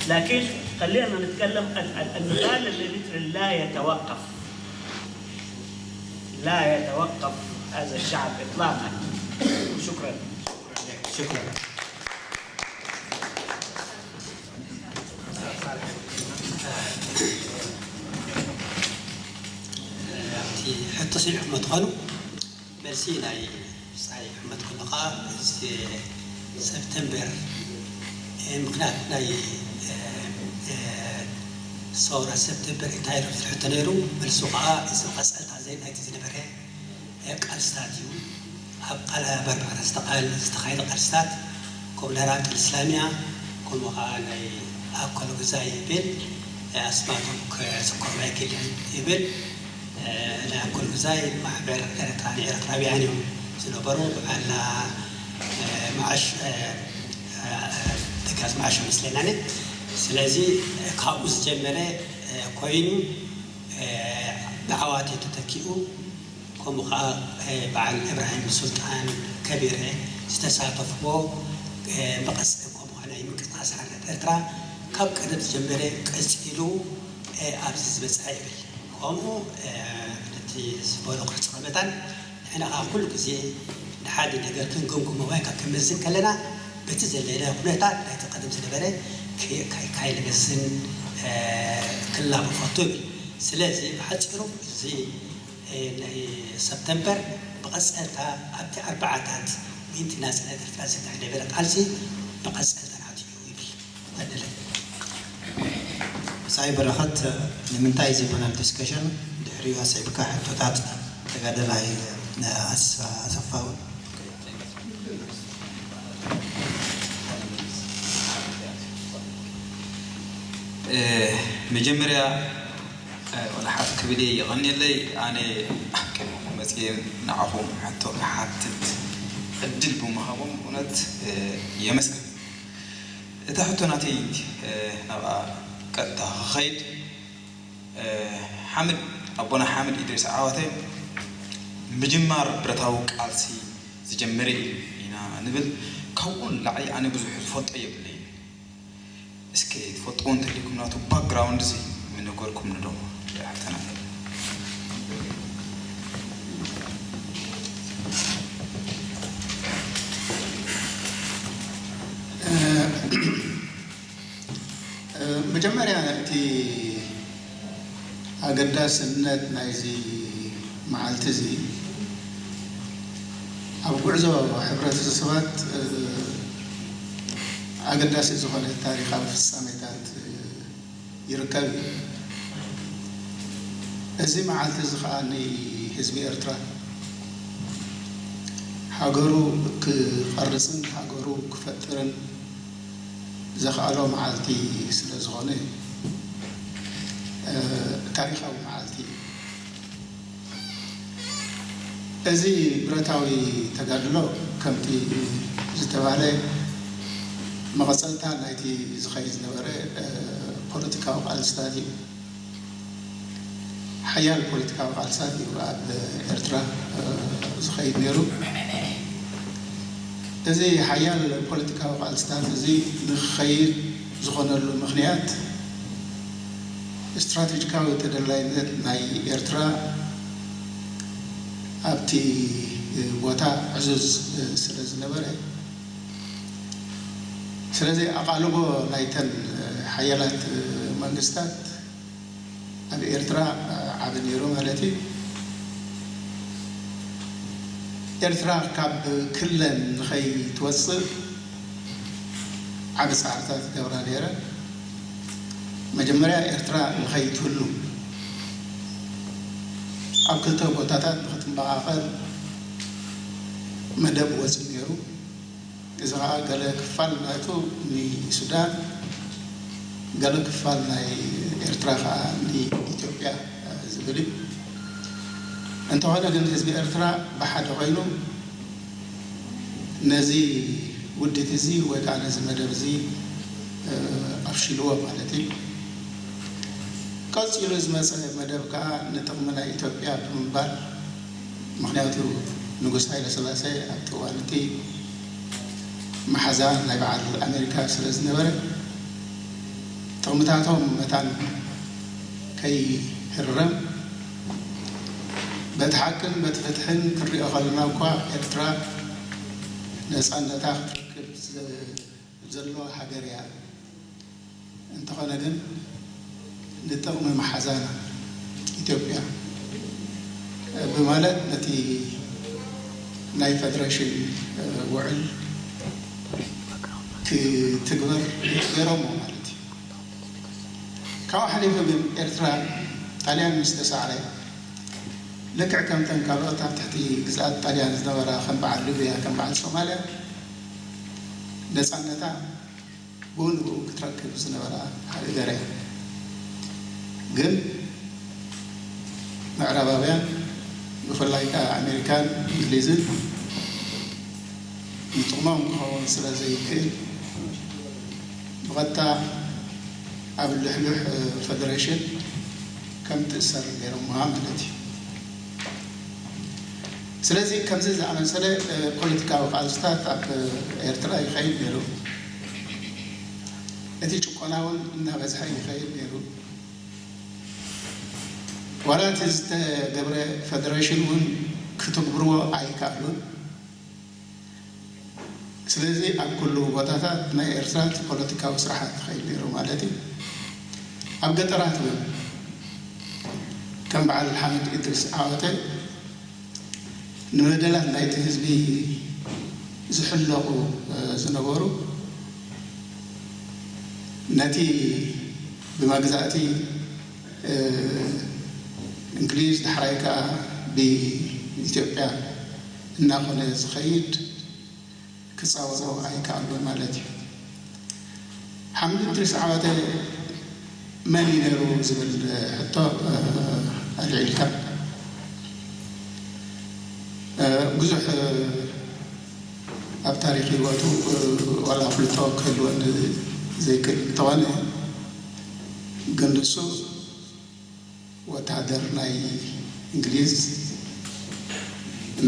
لكن خلينا نتكلم، ال-، ال-، النضال الإريتري لا يتوقف، لا يتوقف هذا الشعب إطلاقا. شكرا. شكرا. እቲ ሕቶ ስሚዕኩሞ ትኾኑ፣ መልሲ ናይ ብጻይ ኣሕመድ ኩሉ ኸኣ እዚ ሰፕተምበር፣ እ፣ ምኽንያት ናይ፣ እ፣ እ፣ ሰውራ ሰፕተምበር እንታይ ኢሉ ዝብል ሕቶ ነይሩ። መልሱ ኸኣ እዚ መቐጸልታ ዘይ ናይቲ ዝነበረ፣ እ፣ ቃልስታት እዩ። ኣብ ቃል ኣርባዕተ ዝተቓል-፣ ዝተኻየደ ቃልስታት፣ ኮብለራ ቅል እስላሚያ፣ ከምኡ ኸኣ ናይ ኣኮሎ ግዛይ ይብል፣ እ፣ ኣስማቶም ክዝከሩ ኣይክእልን ይብል። እ፣ ናይ ኣኮሎ ግዛይ ማሕበር ኤርትራን ኤርትራውያን እዮም ዝነበሩ። ብዓላ፣ እ፣ መዓሽ፣ እ፣ እ፣ ደጋዝ መዓሽ ይመስለና። ስለዚ፣ እ፣ ካብኡ ዝጀመረ፣ እ፣ ኮይኑ፣ እ፣ ብዓዋተ ተተኪኡ፣ ከምኡ ኸዓ፣ እ፣ በዓል እብራሂም ሱልጣን ከቢረ ዝተሳተፍዎ፣ እ፣ ብቐጻሊ ከምኡ ኸዓ ናይ ምንቅስቃስ ሓርነት ኤርትራ ካብ ቀደም ዝጀመረ ቀጺሉ፣ እ፣ ኣብዚ ዝበጽሐ ይብል። ከምኡ፣ እ፣ ነቲ ዝበሎ ክሕጽሮ መታን ንሕና ኸዓ ኩሉ ግዜ ንሓደ ነገር ክንግምግሞ ወይ ከዓ ክንምዝን ከለና በቲ ዘለናዮ ኩነታት ናይቲ ቀደም ዝነበረ ከ-፣ ከ-፣ ካይንመስን፣ እ፣ ክላቦ ፈቱ ይብል። ስለዚ ብሓጺሩ እዚ፣ እ፣ ናይ ሰፕተምበር ብቐጸልታ ኣብቲ ኣርባዓታት እቲ ናጽነት ኤርትራ ዘተሓደበረ ቃልሲ ብቐጻሊ ተናዕት እዩ ይብል። ታደለ። ሳይ በረኸት፣ ንምንታይ እዚ ፓነል ዲስከሽን ድሕሪኡ ኣስዒብካ ሕቶታት ተጋደላይ ኣስ-፣ ኣሰፋ እውን። እ፣ መጀመርያ፣ እ፣ ወላ ሓፍ ክብል እየ፣ የቐንየለይ። ኣነ ቅድሚኹም መፅየ ንዓኹም ሕቶ ክሓትት ዕድል ብምሃቦም እውነት፣ እ፣ የመስግን። እታ ሕቶ ናተይ፣ እ፣ ናብኣ ቀጥታ ክኸይድ፣ እ፣ ሓምድ፣ ኣቦና ሓምድ ኢድሪስ ዓዋተ ምጅማር ብረታዊ ቃልሲ ዝጀመረ እዩ ኢና ንብል። ካብኡ ንላዕሊ ኣነ ብዙሕ ዝፈልጦ የብለይን። እስከ ትፈልጥዎ እንተሊኩም ናቱ ባክግራውንድ እዚ ምነገርኩም ንዶ? ሓተና። እ፣ እ፣ መጀመርያ እቲ ኣገዳስነት ናይዚ መዓልቲ እዚ ኣብ ጉዕዞ ሕብረተሰባት፣ እ፣ ኣገዳሲ ዝኾነ ታሪኻዊ ፍጻሜታት፣ እ፣ ይርከብ እዩ። እዚ መዓልቲ እዚ ኸኣ ንህዝቢ ኤርትራ ሃገሩ ክቐርጽን ሃገሩ ክፈጥርን ዘኽኣሎ መዓልቲ ስለ ዝኾነ፣ እ፣ ታሪኻዊ መዓልቲ እዩ። እዚ ብረታዊ ተጋድሎ ከምቲ ዝተባህለ መቐጸልታ ናይቲ ዝኸይድ ዝነበረ፣ እ፣ ፖለቲካዊ ቃልስታት እዩ። ሓያል ፖለቲካዊ ቃልስታት እዩ ኣብ ኤርትራ፣ እ፣ ዝኸይድ ነይሩ። እዚ ሓያል ፖለቲካዊ ቃልስታት እዚ ንክኸይድ ዝኾነሉ ምኽንያት ስትራቴጂካዊ ተደላይነት ናይ ኤርትራ ኣብቲ ቦታ ዕዙዝ ስለ ዝነበረ፣ ስለዚ ኣቓልቦ ናይተን ሓያላት መንግስታት ኣብ ኤርትራ ዓቢ ነይሩ ማለት እዩ። ኤርትራ ካብ ክለን ንኸይትወጽእ ዓቢ ጻዕርታት ይገብራ ነይረን። መጀመርያ ኤርትራ ንኸይትህሉ ኣብ ክልተ ቦታታት ንኽትመቓቐል መደብ ወጺኡ ነይሩ። እዚ ኸኣ ገለ ክፋል ናቱ ንሱዳን፣ ገለ ክፋል ናይ ኤርትራ ኸኣ ንኢትዮጵያ ዝብል እዩ። እንተኾነ ግን ህዝቢ ኤርትራ ብሓደ ኮይኑ ነዚ ውዲት እዚ ወይ ከዓ ነዚ መደብ እዚ፣ እ፣ ኣፍሽልዎ ማለት እዩ። ቀጺሉ ዝመጸ መደብ ከዓ ንጥቕሚ ናይ ኢትዮጵያ ብምባል፣ ምኽንያቱ ንጉስ ሃይለ ስላሴ ኣብቲ እዋን እቲ መሓዛ ናይ በዓል ኣሜሪካ ስለ ዝነበረ፣ ጥቕምታቶም መታን ከይህረም፣ በቲ ሓቅን በቲ ፍትሕን ክንሪኦ ከለና እኳ ኤርትራ ነጻነታ ክትረክብ ዘ-፣ ዘለዋ ሃገር እያ። እንተኾነ ግን ንጥቕሚ መሓዛና ኢትዮጵያ ብማለት ነቲ ናይ ፈደሬሽን ውዕል ክትግበር ገይሮሞ ማለት እዩ። ካብኡ ሓሊፉ ግን ኤርትራ ጣልያን ምስ ተሳዕረ፣ ልክዕ ከምተን ካልኦት ኣብ ትሕቲ ግዝኣት ጣልያን ዝነበራ ከም በዓል ሊብያ፣ ከም በዓል ሶማልያ ነጻነታ ብኡ ንብኡ ክትረክብ ዝነበራ ሃገር እያ። ግን ምዕራባውያን ብፍላይ ከኣ ኣሜሪካን እንግሊዝን ንጥቕሞም ክኸውን ስለ ዘይክእል ብቐጥታ ኣብ ልሕሉሕ ፈደሬሽን ከም ትእሰር ገይሮምዋ ማለት እዩ። ስለዚ ከምዚ ዝኣመሰለ ፖለቲካዊ ቃልስታት ኣብ ኤርትራ ይኸይድ ነይሩ። እቲ ጭቆና እውን እናበዝሐ ይኸይድ ነይሩ። ዋላ እቲ ዝተገብረ ፈደሬሽን እውን ክትግብርዎ ኣይከኣሉን። ስለዚ ኣብ ኩሉ ቦታታት ናይ ኤርትራ እቲ ፖለቲካዊ ስራሓት ይኸይድ ነይሩ ማለት እዩ። ኣብ ገጠራት እውን ከም በዓል ሓምድ ኢድሪስ ዓወተ ንበደላት ናይቲ ህዝቢ ዝሕለቑ ዝነበሩ፣ ነቲ ብመግዛእቲ እንግሊዝ፣ ዳሕራይ ከኣ ብኢትዮጵያ እናኾነ ዝኸይድ ክጻወሮ ኣይከኣሉን ማለት እዩ። ሓምድ እድሪስ ዓዋተ መን እዩ ነይሩ ዝብል ሕቶ ኣልዒልካ፣ ብዙሕ ኣብ ታሪኽ ህይወቱ ዋላ ኣፍልጦ ክህልወኒ ዘይክእል እንተኾነ፣ ግን ንሱ ወታደር ናይ እንግሊዝ፣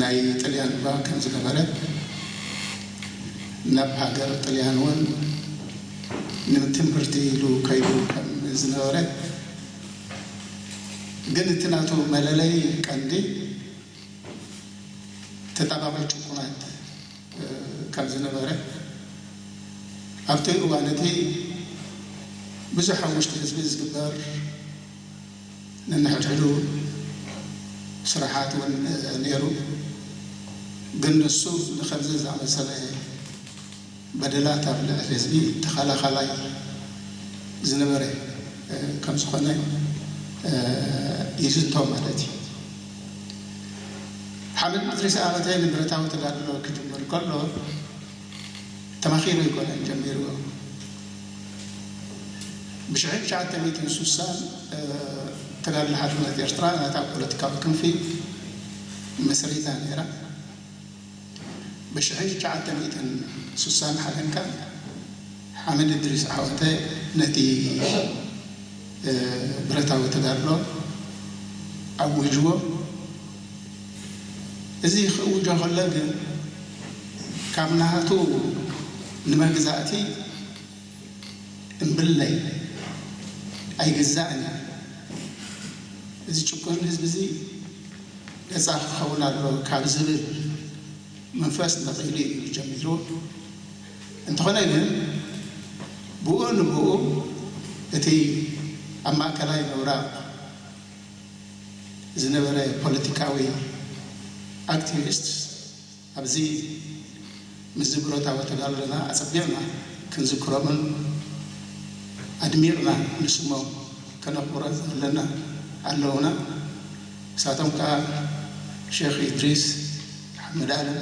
ናይ ጥልያን እባ ከም ዝነበረ፣ ናብ ሃገር ጥልያን እውን ንትምህርቲ ኢሉ ከይዱ ከም ዝነበረ፣ ግን እቲ ናቱ መለለይ ቀንዲ ተጣባባይ ጭቁናት ከም ዝነበረ፣ ኣብቲ እዋን እቲ ብዙሕ ኣብ ውሽጢ ህዝቢ ዝግበር ነንሕድሕዱ ስራሓት እውን ነይሩ። ግን ንሱ ንኸምዚ ዝኣመሰለ በደላት ኣብ ልዕሊ ህዝቢ ተኸላኻላይ ዝነበረ ከም ዝኾነ ይዝንቶ ማለት እዩ። ሓምድ እድሪስ ዓዋተ ንብረታዊ ተጋድሎ ክጅምር ከሎ ተማኺሩ ኣይኮነን ጀሚርዎ። ብሽሕን ትሽዓተ ሚእትን ስሳን ተጋድሎ ሓርነት ኤርትራ ናታ ፖለቲካዊ ክንፊ መስሪታ ነይራ። ብሽሕን ትሽዓተ ሚእትን ስሳን ሓደን ከኣ ሓምድ እድሪስ ዓዋተ ነቲ ብረታዊ ተጋድሎ ኣዊጅዎ። እዚ ክእውጆ ከሎ ግን ካብ ናቱ ንመግዛእቲ እምብለይ ኣይግዛእን እዩ፣ እዚ ጭቁን ህዝቢ እዚ ነጻ ክኸውን ኣለዎ ካብ ዝብል መንፈስ ነቒሉ እዩ ጀሚሩ። እንተኾነ ግን ብኡ ንብኡ እቲ ኣብ ማእከላይ ምብራቕ ዝነበረ ፖለቲካዊ ኣክቲቪስት ኣብዚ ምስ ዝብረታዊ ተጋድሎና ኣጸቢቕና ክንዝክሮምን ኣድሚቕና ንስሞም ከነኽብሮን ዘለና ኣለዉና። ንሳቶም ከኣ ሼኽ ኢድሪስ ሓመድ ኣለም፣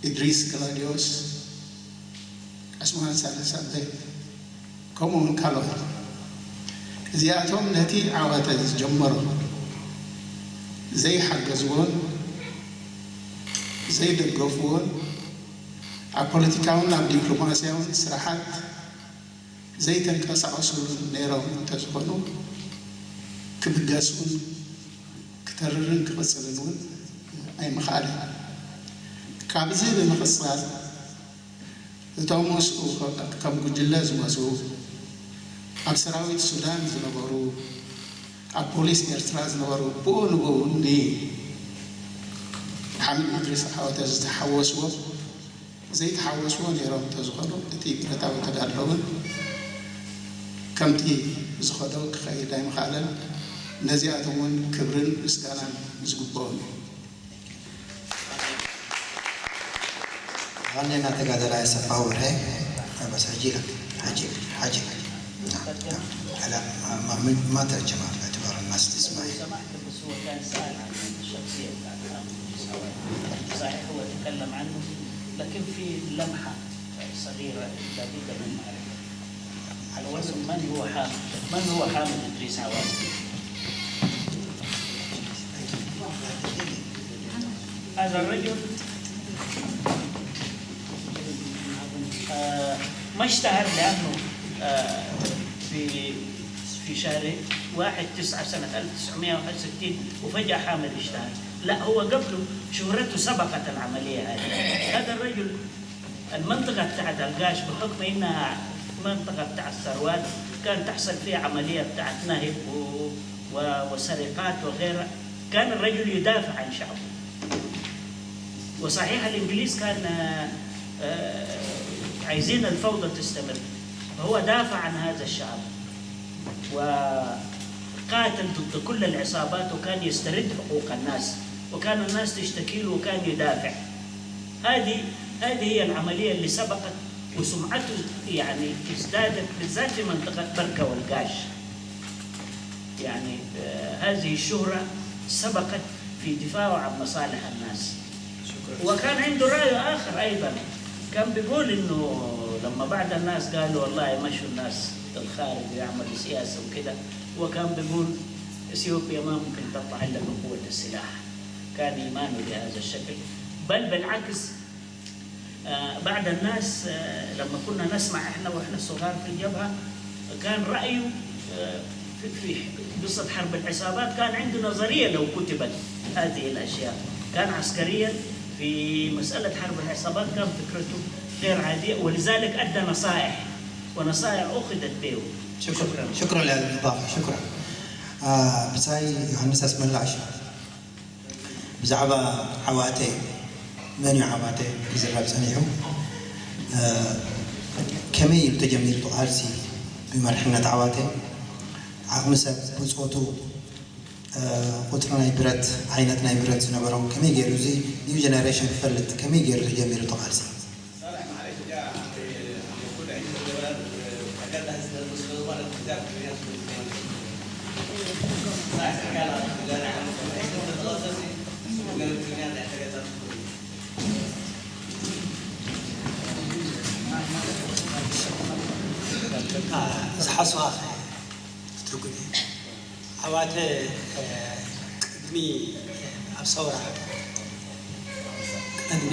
ኢድሪስ ገላድዮስ፣ ዑስማን ሳልሕ ሳልሕ፣ ከምኡ እውን ካልኦት። እዚኣቶም ነቲ ዓዋተ ዝጀመሮ ዘይሓገዝዎን ዘይደገፍዎን ኣብ ፖለቲካውን ኣብ ዲፕሎማስያውን ስራሓት ዘይተንቀሳቐሱሉን ነይሮም እንተዝኾኑ ክብገስን ክተርርን ክቕጽልን እውን ኣይምኽኣለን። ካብዚ ብምቕጻል እቶም ምስኡ ከም ጉጅለ ዝመጹ ኣብ ሰራዊት ሱዳን ዝነበሩ ኣብ ፖሊስ ኤርትራ ዝነበሩ ብኡ ንብኡ ንሓምድ እድሪስ ዓወተ ዝተሓወስዎ ዘይተሓወስዎ ነይሮም እንተዝኾኑ እቲ ብረታዊ ተጋድሎ እውን ከምቲ ዝኸዶ ክኸይድ ኣይምኽኣለን። ነዚኣቶም እውን ክብርን ምስጋናን ዝግብኦም እዩ። ዋነና ተጋዳላይ ኣሰፋ ወርሀ ኣበስ ሕጂ ኢላ ሕጂ ሕጂ لا ما ما ما ترجمها باعتبار الناس تسمع. سمعت بس هو كان سأل عن الشخصية بتاعت أحمد الشاوية. صحيح هو تكلم عنه لكن في لمحة صغيرة لابد من معرفة. على وزن من هو حامد؟ من هو حامد إدريس عواد؟ هذا الرجل آه، ما اشتهر لأنه آه، في في شهر واحد تسعة سنة ألف وتسعمية وواحد وستين وفجأة حامد اشتهر. لا، هو قبله شهرته سبقت العملية هذه. هذا الرجل المنطقة بتاعت القاش بحكم إنها منطقة بتاع الثروات كان تحصل فيها عملية بتاعت نهب و- و- وسرقات وغيرها. كان الرجل يدافع عن شعبه. وصحيح الإنجليز كان آه، آه، عايزين الفوضى تستمر، فهو دافع عن هذا الشعب وقاتل ضد كل العصابات وكان يسترد حقوق الناس وكان الناس تشتكي له وكان يدافع. هذه هذه هي العملية اللي سبقت، وسمعته يعني ازدادت بالذات في منطقة بركة والقاش. يعني آه، هذه الشهرة سبقت في دفاعه عن مصالح الناس. وكان عنده رأي آخر أيضا، كان بيقول إنه لما بعض الناس قالوا والله مشوا الناس للخارج ويعملوا سياسة وكده، هو كان بيقول إثيوبيا ما ممكن تطلع إلا بقوة السلاح. كان إيمانه بهذا الشكل، بل بالعكس. آه، بعض الناس آه، لما كنا نسمع إحنا وإحنا صغار في الجبهة، كان رأيه آه، في في قصة حرب العصابات، كان عنده نظرية لو كتبت هذه الأشياء. كان عسكريا في مسألة حرب العصابات كان فكرته غير عادية، ولذلك أدى نصائح، ونصائح أخذت به. شكرا شكرا للإضافة شكرا. ብጻይ ዮሃንስ ኣስመላሽ ብዛዕባ ዓዋተ፣ መን እዩ ዓዋተ ክዝረብ ጸኒሑ። ከመይ እዩ ተጀሚሩ እቲ ቃልሲ ብመርሕነት ዓዋተ? ዓቕሚ ሰብ፣ ብጾቱ፣ ቁጽሪ ናይ ብረት፣ ዓይነት ናይ ብረት ዝነበሮም ከመይ ገይሩ፣ እዚ new generation ክፈልጥ ከመይ ገይሩ ተጀሚሩ እቲ ቃልሲ? ዝሓስዋ ትርጉም ዓዋተ ቅድሚ ኣብ ሰውራ ቅድሚ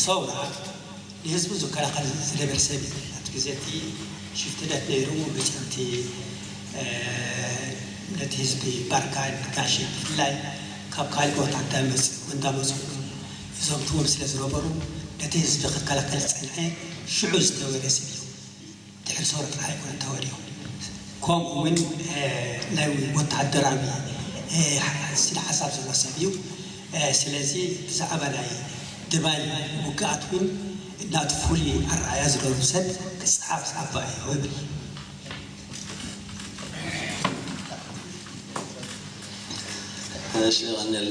ሰውራ ንህዝቡ ዝከላኸል ዝነበረ ሰብ እዩ። ኣብቲ ግዜ እቲ ሽፍትነት ነይሩ። ብፅንቲ ነቲ ህዝቢ ባርካ ጋሽ ብፍላይ ካብ ካልእ ቦታ እንዳመፅ እንዳመፁ ይዘምትዎም ስለ ዝነበሩ ነቲ ህዝቢ ክከላከል ዝፀንሐ ሽዑ ዝተወለደ ሰብ እዩ። ድሕሪ ሰውራ ጥራሕ ኣይኮነን ተወልዩ። ከምኡ እውን ናይ ወተሃደራዊ ስነ ሓሳብ ዘለዎ ሰብ እዩ። ስለዚ ብዛዕባ ናይ ድባይ ውግኣት እውን ናቱ ፍሉይ ኣረኣያ ዝገሩ ሰብ ክፀሓፍ ዝኣባ እዩ እብል። እሺ ቀንል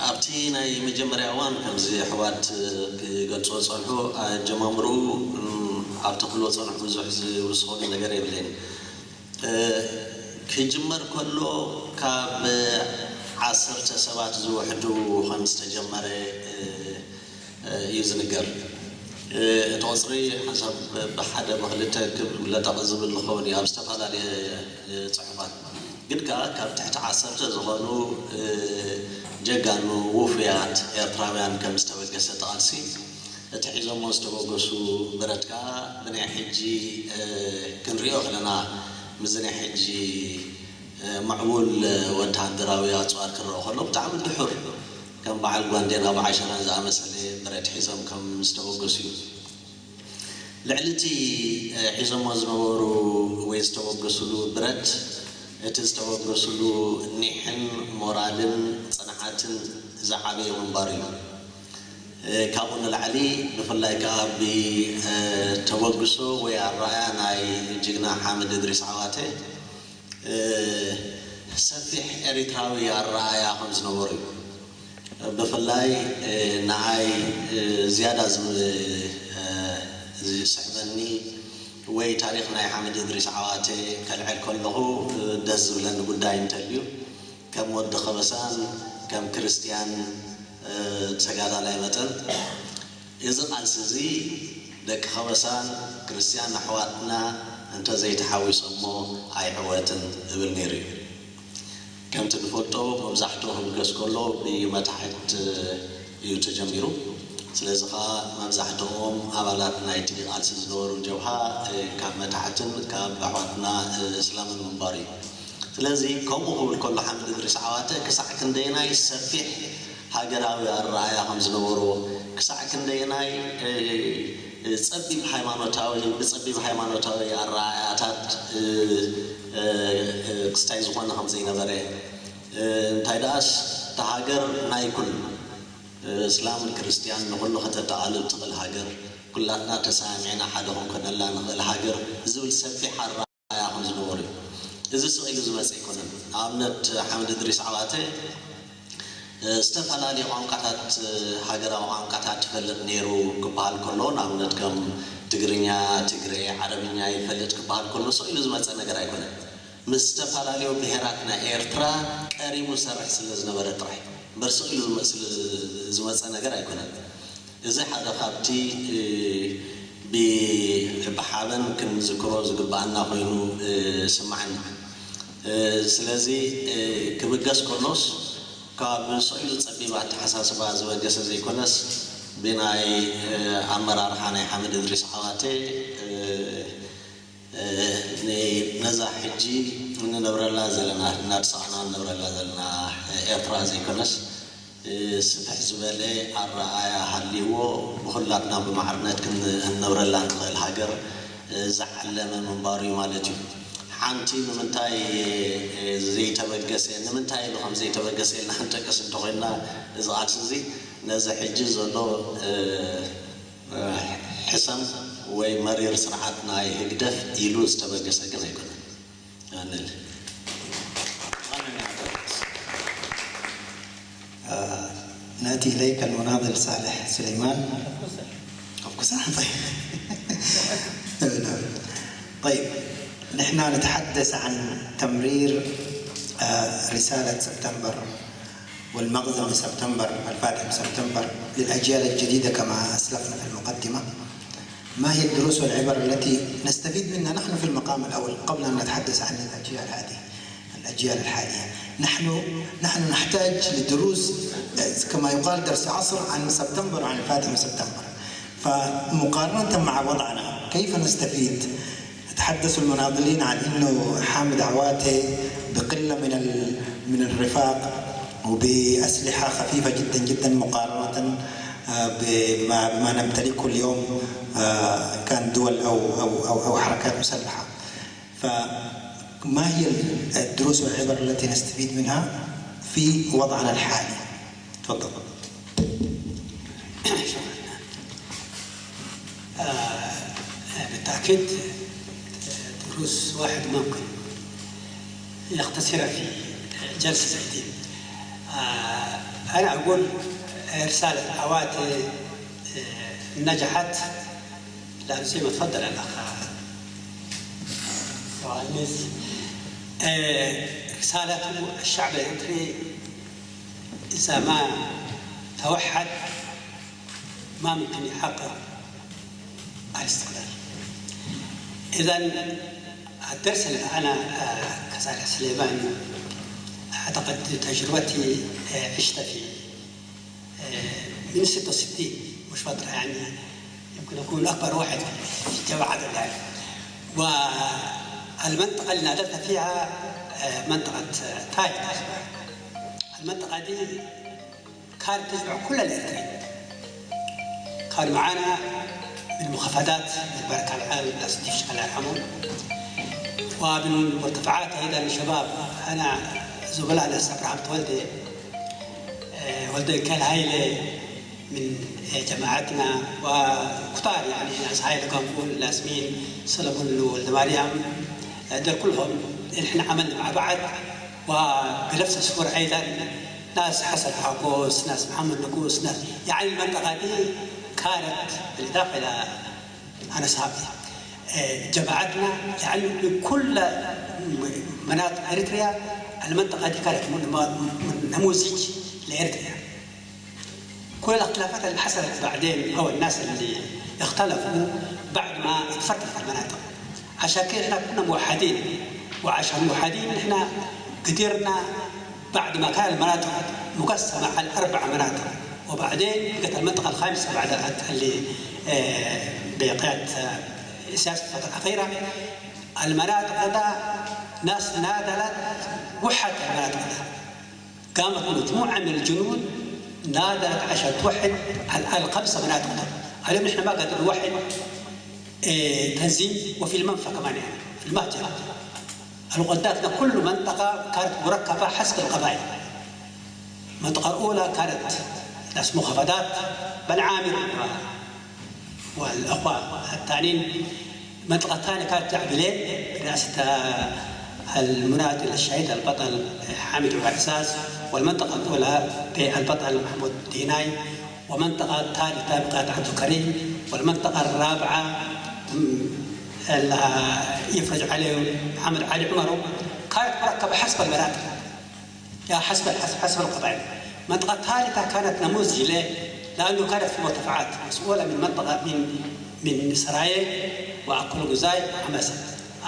ኣብቲ ናይ መጀመርያ እዋን ከምዚ ኣሕዋት ክገልፅዎ ዝፀንሑ ኣጀማምርኡ ኣብቲ ክብልዎ ዝፀንሑ ብዙሕ ዝውስኸሉ ነገር የብለይን። ክጅመር ከሎ ካብ ዓሰርተ ሰባት ዝውሕዱ ከም ዝተጀመረ እዩ ዝንገር። እቲ ቁፅሪ ሓንሳብ ብሓደ ብክልተ ክብ ለጠቕ ዝብል ዝኸውን እዩ ኣብ ዝተፈላለየ ፅሑፋት። ግን ከዓ ካብ ትሕቲ ዓሰርተ ዝኾኑ ጀጋኑ ውፉያት ኤርትራውያን ከም ዝተበገሰ እቲ ቃልሲ እቲ ሒዞሞ ዝተበገሱ ብረት ከዓ ብናይ ሕጂ ክንሪኦ ከለና ምስዚ ናይ ሕጂ ምዕቡል ወተሃደራዊ ኣፅዋር ክረኦ ከሎ ብጣዕሚ ድሑር ከም በዓል ጓንዴን ኣብ ዓሸራን ዝኣመሰለ ብረት ሒዞም ከም ዝተበገሱ እዩ። ልዕሊ እቲ ሒዞሞ ዝነበሩ ወይ ዝተበገስሉ ብረት እቲ ዝተበገስሉ ኒሕን ሞራልን ፅንዓትን ዝዓበየ ምንባሩ እዩ። ካብኡ ንላዕሊ ብፍላይ ከዓ ብተበግሶ ወይ ኣረኣያ ናይ ጅግና ሓምድ እድሪስ ዓዋተ ሰፊሕ ኤሪትራዊ ኣረኣያ ከም ዝነበሩ እዩ። ብፍላይ ንዓይ ዝያዳ ዝስሕበኒ ወይ ታሪክ ናይ ሓምድ እድሪስ ዓዋተ ከልዕል ከለኹ ደስ ዝብለኒ ጉዳይ እንተልዩ ከም ወዲ ከበሳን ከም ክርስትያን ተጋዳላይ መጠን እዚ ቃልሲ እዚ ደቂ ከበሳን ክርስትያን ኣሕዋትና እንተዘይተሓዊሶሞ ኣይዕወትን እብል ነይሩ እዩ። ከምቲ ንፈልጦ መብዛሕትኡ ክብገስ ከሎ ብመታሕት እዩ ተጀሚሩ። ስለዚ ከዓ መብዛሕትኦም ኣባላት ናይቲ ቃልሲ ዝነበሩ ጀብሃ ካብ መታሕትን ካብ ኣሕዋትና እስላምን ምንባሩ እዩ። ስለዚ ከምኡ ክብል ከሎ ሓምድ እድሪስ ዓዋተ ክሳዕ ክንደየናይ ሰፊሕ ሃገራዊ ኣረኣእያ ከም ዝነበርዎ ክሳዕ ክንደየናይ ጸቢብ ሃይማኖታዊ ብጸቢብ ሃይማኖታዊ ኣረኣእያታት ክስታይ ዝኾነ ከም ዘይነበረ እንታይ ደኣስ እታ ሃገር ናይ ኩሉ እስላምን ክርስትያን ንኹሉ ከተጠቓልል ትኽእል ሃገር ኩላትና ተሰማሚዕና ሓደ ክንኮነላ ንኽእል ሃገር ዝብል ሰፊሕ ኣረኣእያ ከም ዝነበሮ እዩ። እዚ ስቕ ኢሉ ዝመፀ ኣይኮነን። ንኣብነት ሓምድ እድሪስ ዓዋተ ዝተፈላለዩ ቋንቋታት፣ ሃገራዊ ቋንቋታት ይፈልጥ ነይሩ ክበሃል ከሎ፣ ንኣብነት ከም ትግርኛ፣ ትግሬ፣ ዓረብኛ ይፈልጥ ክበሃል ከሎ፣ ስቕ ኢሉ ዝመጸ ነገር ኣይኮነን። ምስ ዝተፈላለዩ ብሄራት ናይ ኤርትራ ቀሪቡ ዝሰርሕ ስለ ዝነበረ ጥራሕ እምበር፣ ስቕ ኢሉ ዝመ-፣ ስለ ዝመጸ ነገር ኣይኮነን። እዚ ሓደ ካብቲ፣ እ፣ ብ-፣ ብሓበን ክንዝክሮ ዝግብኣና ኮይኑ፣ እ፣ ስምዓኒ። እ፣ ስለዚ፣ እ፣ ክብገስ ከሎስ፣ ካብ ስቕ ኢሉ ጸቢብ ኣተሓሳስባ ዝበገሰ ዘይኮነስ፣ ብናይ፣ እ፣ ኣመራርሓ ናይ ሓመድ እድሪስ ዓዋተ፣ እ፣ እ፣ ን-፣ ነዛ ሕጂ እንነብረላ ዘለና፣ እናተሳቕና እንነብረላ ዘለና ኤርትራ ዘይኮነስ፣ እ፣ ስፍሕ ዝበለ ኣረኣእያ ሃልይዎ፣ ብኹላትና ብማዕርነት ክን-፣ ክንነብረላ ንኽእል ሃገር፣ እ፣ ዝዓለመ ምንባሩ እዩ ማለት እዩ። ሓንቲ ንምንታይ፣ እ፣ ዘይተበገሰ፣ ንምንታይ ኢሉ ከም ዘይተበገሰ ኢልና ክንጠቅስ እንተኾይንና፣ እዚ ቃልሲ እዚ ነዚ ሕጂ ዘሎ፣ እ፣ እ፣ ሕሰም ወይ መሪር ስርዓት ናይ ህግደፍ ኢሉ ዝተበገሰ ግን ኣይኮነን። ኣነል-፣ نأتي إليك المناضل صالح سليمان. طيب. طيب، نحن نتحدث عن تمرير، آه، رسالة سبتمبر والمغزى من سبتمبر، الفاتح من سبتمبر، للأجيال الجديدة كما أسلفنا في المقدمة. ما هي الدروس والعبر التي نستفيد منها نحن في المقام الأول قبل أن نتحدث عن الأجيال هذه، الأجيال الحالية؟ نحن، نحن نحتاج لدروس، آه، كما يقال درس عصر عن سبتمبر وعن الفاتح من سبتمبر. فمقارنة مع وضعنا، كيف نستفيد؟ تحدث المناضلين عن إنه حامد عواتي بقلة من ال-، من الرفاق وبأسلحة خفيفة جدًا جدًا مقارنة، آه، بما، بما نمتلكه اليوم، آه، كان دول أو، أو، أو، أو حركات مسلحة. فما هي الدروس والعبر التي نستفيد منها في وضعنا الحالي؟ تفضل. آه، بالتأكيد، آه، دروس واحد ممكن يختصرها في جلسة زي دي. آه، أنا أقول رسالة عواتي، آه، نجحت، لأن زي ما تفضل الأخ يوهانس، آه، رسالة الشعب الإريتري إذا ما توحد ما ممكن يحقق الاستقلال. إذا الدرس اللي أنا، آه، كصالح سليمان، أعتقد تجربتي، آه، عشت في، آه، من ستة وستين، مش فترة يعني، يمكن أكون أكبر واحد في الجماعة الآن. والمنطقة اللي نادلت فيها، آه، منطقة، آه، تايت. المنطقة دي كانت تجمع كل الإريتريين. كان معانا من مخفضات، من بركة العالم، ناس ديش، الله يرحمه. ومن مرتفعات أيضًا شباب، أنا زملاء ناس أبراهام تولدي، آه، ولدي كان هايلة من، آه، جماعتنا، وكتار يعني ناس هايلة كان نقول لازمين، سلمون ولد مريم، آه، دول كلهم نحن عملنا مع بعض. وبنفس الصورة أيضًا ناس حسن حاقوس، ناس محمد نقوس، ناس، يعني المنطقة دي كانت بالإضافة إلى أنا صحابي، آه، جماعتنا، يعني من كل مناطق إريتريا، المنطقة دي كانت من-، من-، نموذج لإريتريا. كل الاختلافات اللي حصلت بعدين أو الناس اللي اختلفوا بعد ما اتفرقت المناطق. عشان كده احنا كنا موحدين، وعشان موحدين احنا قدرنا بعد ما كان المناطق مقسمة على أربع مناطق، وبعدين بقت المنطقة الخامسة بعد اللي، آه، بقيادة، آه، سياسة الفترة الأخيرة. المناطق ده ناس نادلت وحدت المناطق ده. قامت مجموعة من الجنود نادلت عشان توحد ال-، الخمسة مناطق ده. اليوم نحن ما قادرين نوحد، آه، تنظيم، وفي المنفى كمان، يعني في المهجر. الوقت ده كل منطقة كانت مركبة حسب القبائل. المنطقة الأولى كانت ناس مخفضات، بن عامر و-، والأخوة التانيين. المنطقة الثانية كانت جعبلين برئاسة، آه، المناضل الشهيد البطل حامد عباس. والمنطقة الأولى بالبطل محمود ديناي، والمنطقة الثالثة بقيادة عبد الكريم، والمنطقة الرابعة، م، ال-، يفرج عليه محمد علي عمر. كانت مركبة حسب المناطق، يا حسب، حسب، حسب القبائل. المنطقة الثالثة كانت نموذج له، لأنه كانت في مرتفعات، مسؤولة من منطقة، من، من سرايا وأكل غزاي وعمسة.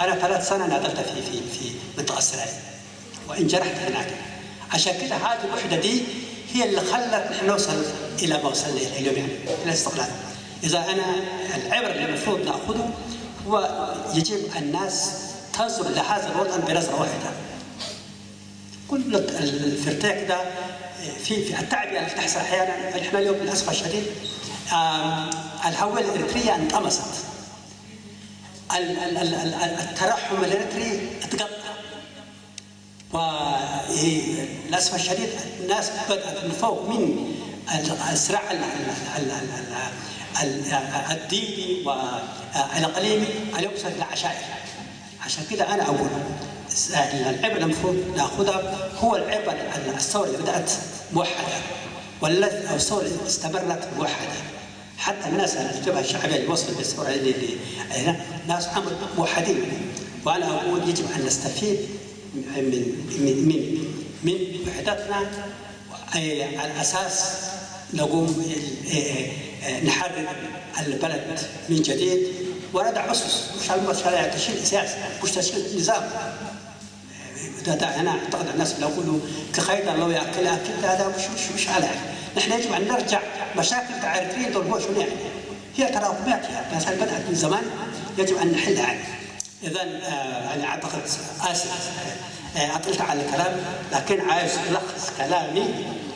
أنا ثلاث سنة ناضلت في، في، في منطقة سرايا. وانجرحت هناك. عشان كده هذه الوحدة دي هي اللي خلت نحن نوصل إلى ما وصلنا إليه اليوم، يعني، إلى الاستقلال. إذا أنا العبرة اللي المفروض نأخذه هو يجب الناس تنظر لهذا الوطن بنظرة واحدة. كل ال-، الفرتاك ده في، في التعبئة اللي بتحصل أحيانًا، إحنا اليوم للأسف الشديد، آم، الهوية الإريترية انطمست. ال-، ال-، ال-، ال-، ال-، الترحم الإريتري اتقطع. وللأسف الشديد الناس بدأت من فوق، من ال-، الصراع ال-، ال-، ال-، ال-، ال-، ال-، الديني والإقليمي، اليوم صارت العشائر. عشان كده أنا أقول العبرة المفروض ناخذها هو العبرة ال-، الثورة اللي بدأت موحدة، والثورة اللي استمرت موحدة. حتى الناس اللي في الجبهة الشعبية اللي وصلوا بالثورة اللي، اللي هنا ناس عمل موحدين. وأنا أقول يجب أن نستفيد من، من، من، من وحدتنا، أي، على أساس نقوم، إيه، إيه، إيه، نحرر البلد من جديد ونضع أسس، مش على المسألة يعني تشيل سياسة، مش تشيل نظام. ده، ده أنا أعتقد الناس لو كله كخيط الله يأكل، أكل، ده، ده مش، مش، مش على يعني. نحن يجب أن نرجع مشاكل تاع إريتريين دول هو شنو يعني؟ هي تراكمات يعني، بس بدأت من زمان، يجب أن نحلها يعني. إذن، آه، أنا أعتقد، آسف، آه، أطلت على الكلام، لكن عايز ألخص كلامي.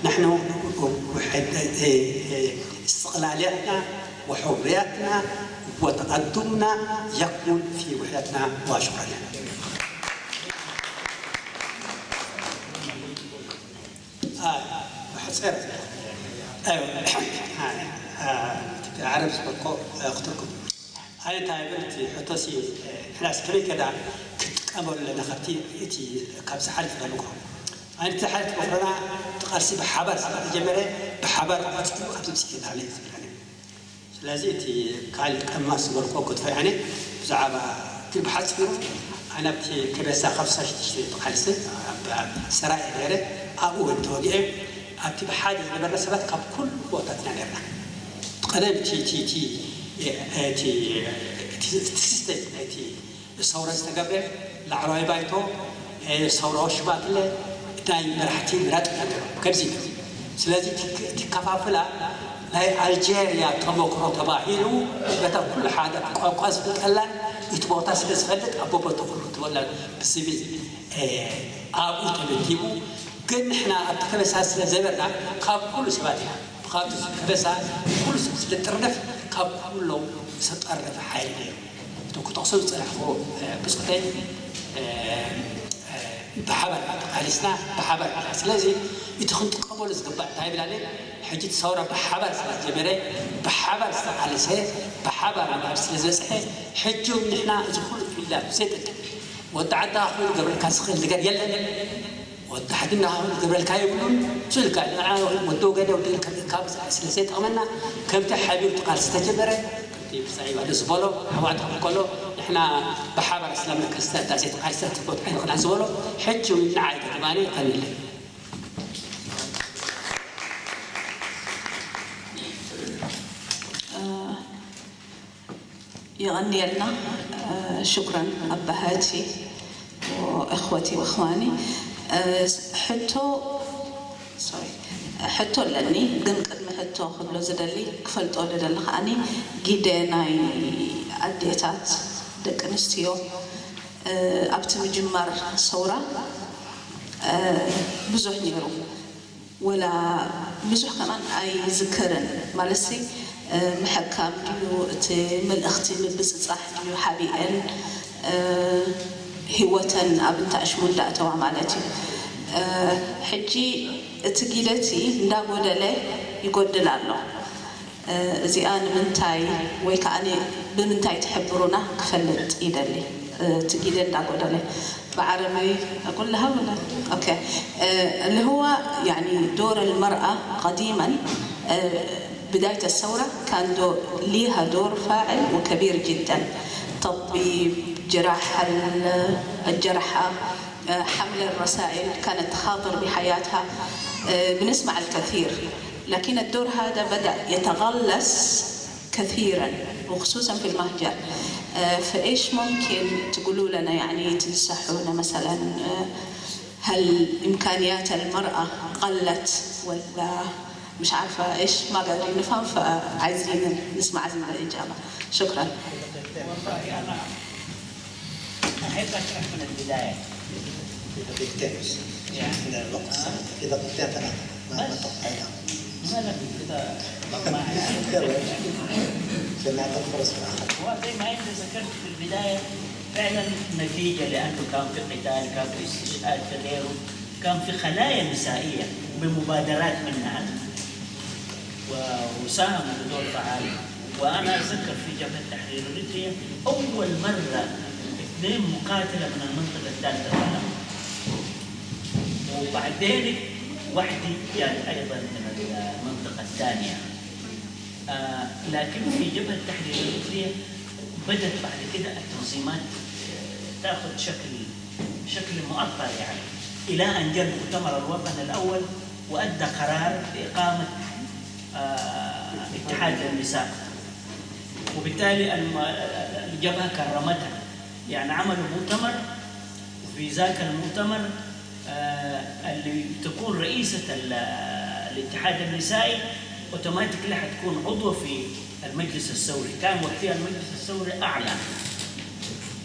نحن وحد-، آه، آه، استقلاليتنا وحريتنا وتقدمنا يكمن في وحدتنا. وشكرًا. آه، حسير. أيوة. آه، آه، عرب سبقو، آه، أختكم. ኣነ እንታይ ይብል፣ እቲ ሕቶሲ፣ እ፣ ሕናስ ከመይ ከዳ ክትጥቀመሉ ኣለና ካብቲ፣ እቲ ካብ ዝሓልፍ ዘለኹ? ኣነ እቲ ዝሓልፍ መክረና፣ እቲ ቃልሲ ብሓባር ስለ ተጀመረ፣ ብሓባር ክቐጽሉ ኣብዚ ብጽሒት ኣለና እዩ ዝብል ኣነ። ስለዚ እቲ ካልእ ቀማስ ዝበልኩዎ ክትፎ፣ ያኔ ብዛዕባ፣ ግን ብሓጺሩ ኣነ ኣብቲ ከበሳ ካብ ስሳ ሽዱሽተ ተቓልሰ ኣብ፣ ኣብ ሰራየ ነይረ፣ ኣብኡ እውን ተወጊኤ። ኣብቲ ብሓደ ዝነበርና ሰባት ካብ ኩሉ ቦታትና ነርና። ቀደም እቲ፣ እቲ፣ እቲ፣ እቲ፣ እቲ፣ እቲ ሲስተም ናይቲ ሰውራ ዝተገብረ ላዕለዋይ ባይቶ፣ ሰውራዊ ሽማግለ፣ ናይ መራሕቲ ምራጥ ኢና ነይሩ። ከምዚ እዩ። ስለዚ እቲ፣ እቲ ከፋፍላ ናይ ኣልጀርያ ተመክሮ ተባሂሉ፣ በታ ኩሉ ሓደ ቋንቋ ዝፍልጠላን እቲ ቦታ ስለ ዝፈልጥ ኣብ ቦቦ ተኽሉ ትበላ ብዝብል፣ እ፣ ኣብኡ ተመዲቡ። ግን ንሕና ኣብቲ ከበሳ ስለ ዘበርና ካብ ኩሉ ሰባት ኢና። ብኻቱ ከበሳ ኩሉ ሰብ ስለ ጥርነፍ ካብ ኩሎም ዝተጠርነፈ ሓይሊ ነይሩ። እቶም ክጠቕሶ ዝጸናሕኩ፣ እ፣ ብጾተይ፣ እ፣ እ፣ ብሓባር ተቓሊስና፣ ብሓባር ኢና። ስለዚ እቲ ክንጥቀመሉ ዝግባእ እንታይ ይብል ኣለ? ሕጂ እቲ ሰውራ ብሓባር ስለ ዝጀመረ፣ ብሓባር ዝተቓለሰ፣ ብሓባር ናብ ስለ ዝበጽሐ፣ ሕጂ እውን ንሕና እዚ ኩሉ ክኢላ ብዘይጠቅም፣ ወዲ ዓድኻ ኮይኑ ክገብረልካ ዝኽእል ነገር የለን። ወዲ ዓድና ክገብረልካ የብሉን። ስልካ ንዓ ወዲ ወገነ ወዲ ካብ ስለ ዘይጠቕመና፣ ከምቲ ሓቢሩ እቲ ቃልሲ ዝተጀመረ፣ ከምቲ ብጻይ ባዶ ዝበሎ፣ ኣሕዋት ክብል ከሎ፣ ንሕና ብሓባር እስላምን ክርስትያን ዳሴት ቃልሲ ትቦት ዓይንኽና ዝበሎ፣ ሕጂ እውን ንዓይ ድማ ይቐንለይ። የቐንየልና። ሽኩረን ኣባሃቲ ወእኽወቲ ወእኽዋኒ። ሕቶ፣ ሶሪ፣ ሕቶ ኣለኒ፣ ግን ቅድሚ ሕቶ ክብሎ ዝደሊ፣ ክፈልጦ ዝደሊ ከዓኒ፣ ግደ ናይ ኣዴታት፣ ደቂ ኣንስትዮ፣ ኣብቲ ምጅማር ሰውራ ብዙሕ ነይሩ። ወላ ብዙሕ ከማን ኣይዝክርን። ማለትሲ፣ እ፣ ምሕካም ድዩ፣ እቲ መልእኽቲ ምብጽጻሕ ድዩ ሓቢአን፣ እ፣ ህይወተን ኣብ እንታሽሙ እንዳእተዋ ማለት እዩ። እ፣ ሕጂ እቲ ጊደቲ እንዳጎደለ ይጎድል ኣሎ። እ፣ እዚኣ ንምንታይ ወይ ከኣ ን-፣ ብምንታይ ትሕብሩና ክፈልጥ ይደሊ። እ፣ እቲ ጊደ እንዳጎደለ። بعربي أقول لها ولا؟ أوكي. آه، اللي هو يعني دور المرأة قديما، آه، بداية الثورة كان دو ليها دور فاعل وكبير جدا. تطبيب جراح ال- الجرحى، آه، حمل الرسائل، كانت تخاطر بحياتها. آه، بنسمع الكثير، لكن الدور هذا بدأ يتغلس كثيرا، وخصوصا في المهجر. آه، فإيش ممكن تقولوا لنا، يعني تنصحونا مثلا؟ آه، هل إمكانيات المرأة قلت ولا مش عارفة إيش؟ ما قاعدين نفهم، فعايزين نسمع الإجابة. شكرا. والله أنا أحب أشرح من البداية. دقيقتين بس. عندنا الوقت، في دقيقتين ثلاثة. ما ما بس. تقطعنا. ما لك كده. يلا. عشان نعطي الفرص في الآخر. هو زي ما انت ذكرت في البدايه، فعلا نتيجه لانه كان في قتال، كان في استشهاد، في غيره، كان في خلايا نسائيه بمبادرات منها، و- وساهموا بدور فعال. وانا اتذكر في جبهه تحرير اريتريا، اول مره اثنين مقاتله من المنطقه الثالثه ظهروا، وبعدين وحدي جاي ايضا من المنطقه الثانيه. آه، لكن في جبهة تحرير إريتريا بدت بعد كده التنظيمات، آه، تاخذ شكل، شكل مؤطر يعني، إلى أن جاء المؤتمر الوطني الأول وأدى قرار بإقامة، آه، اتحاد للنساء، وبالتالي الم- الجبهة كرمتها، يعني عملوا مؤتمر، وفي ذاك المؤتمر آه، اللي تكون رئيسة ال- الاتحاد النسائي اوتوماتيكلي حتكون عضوة في المجلس الثوري. كان وقتها المجلس الثوري أعلى،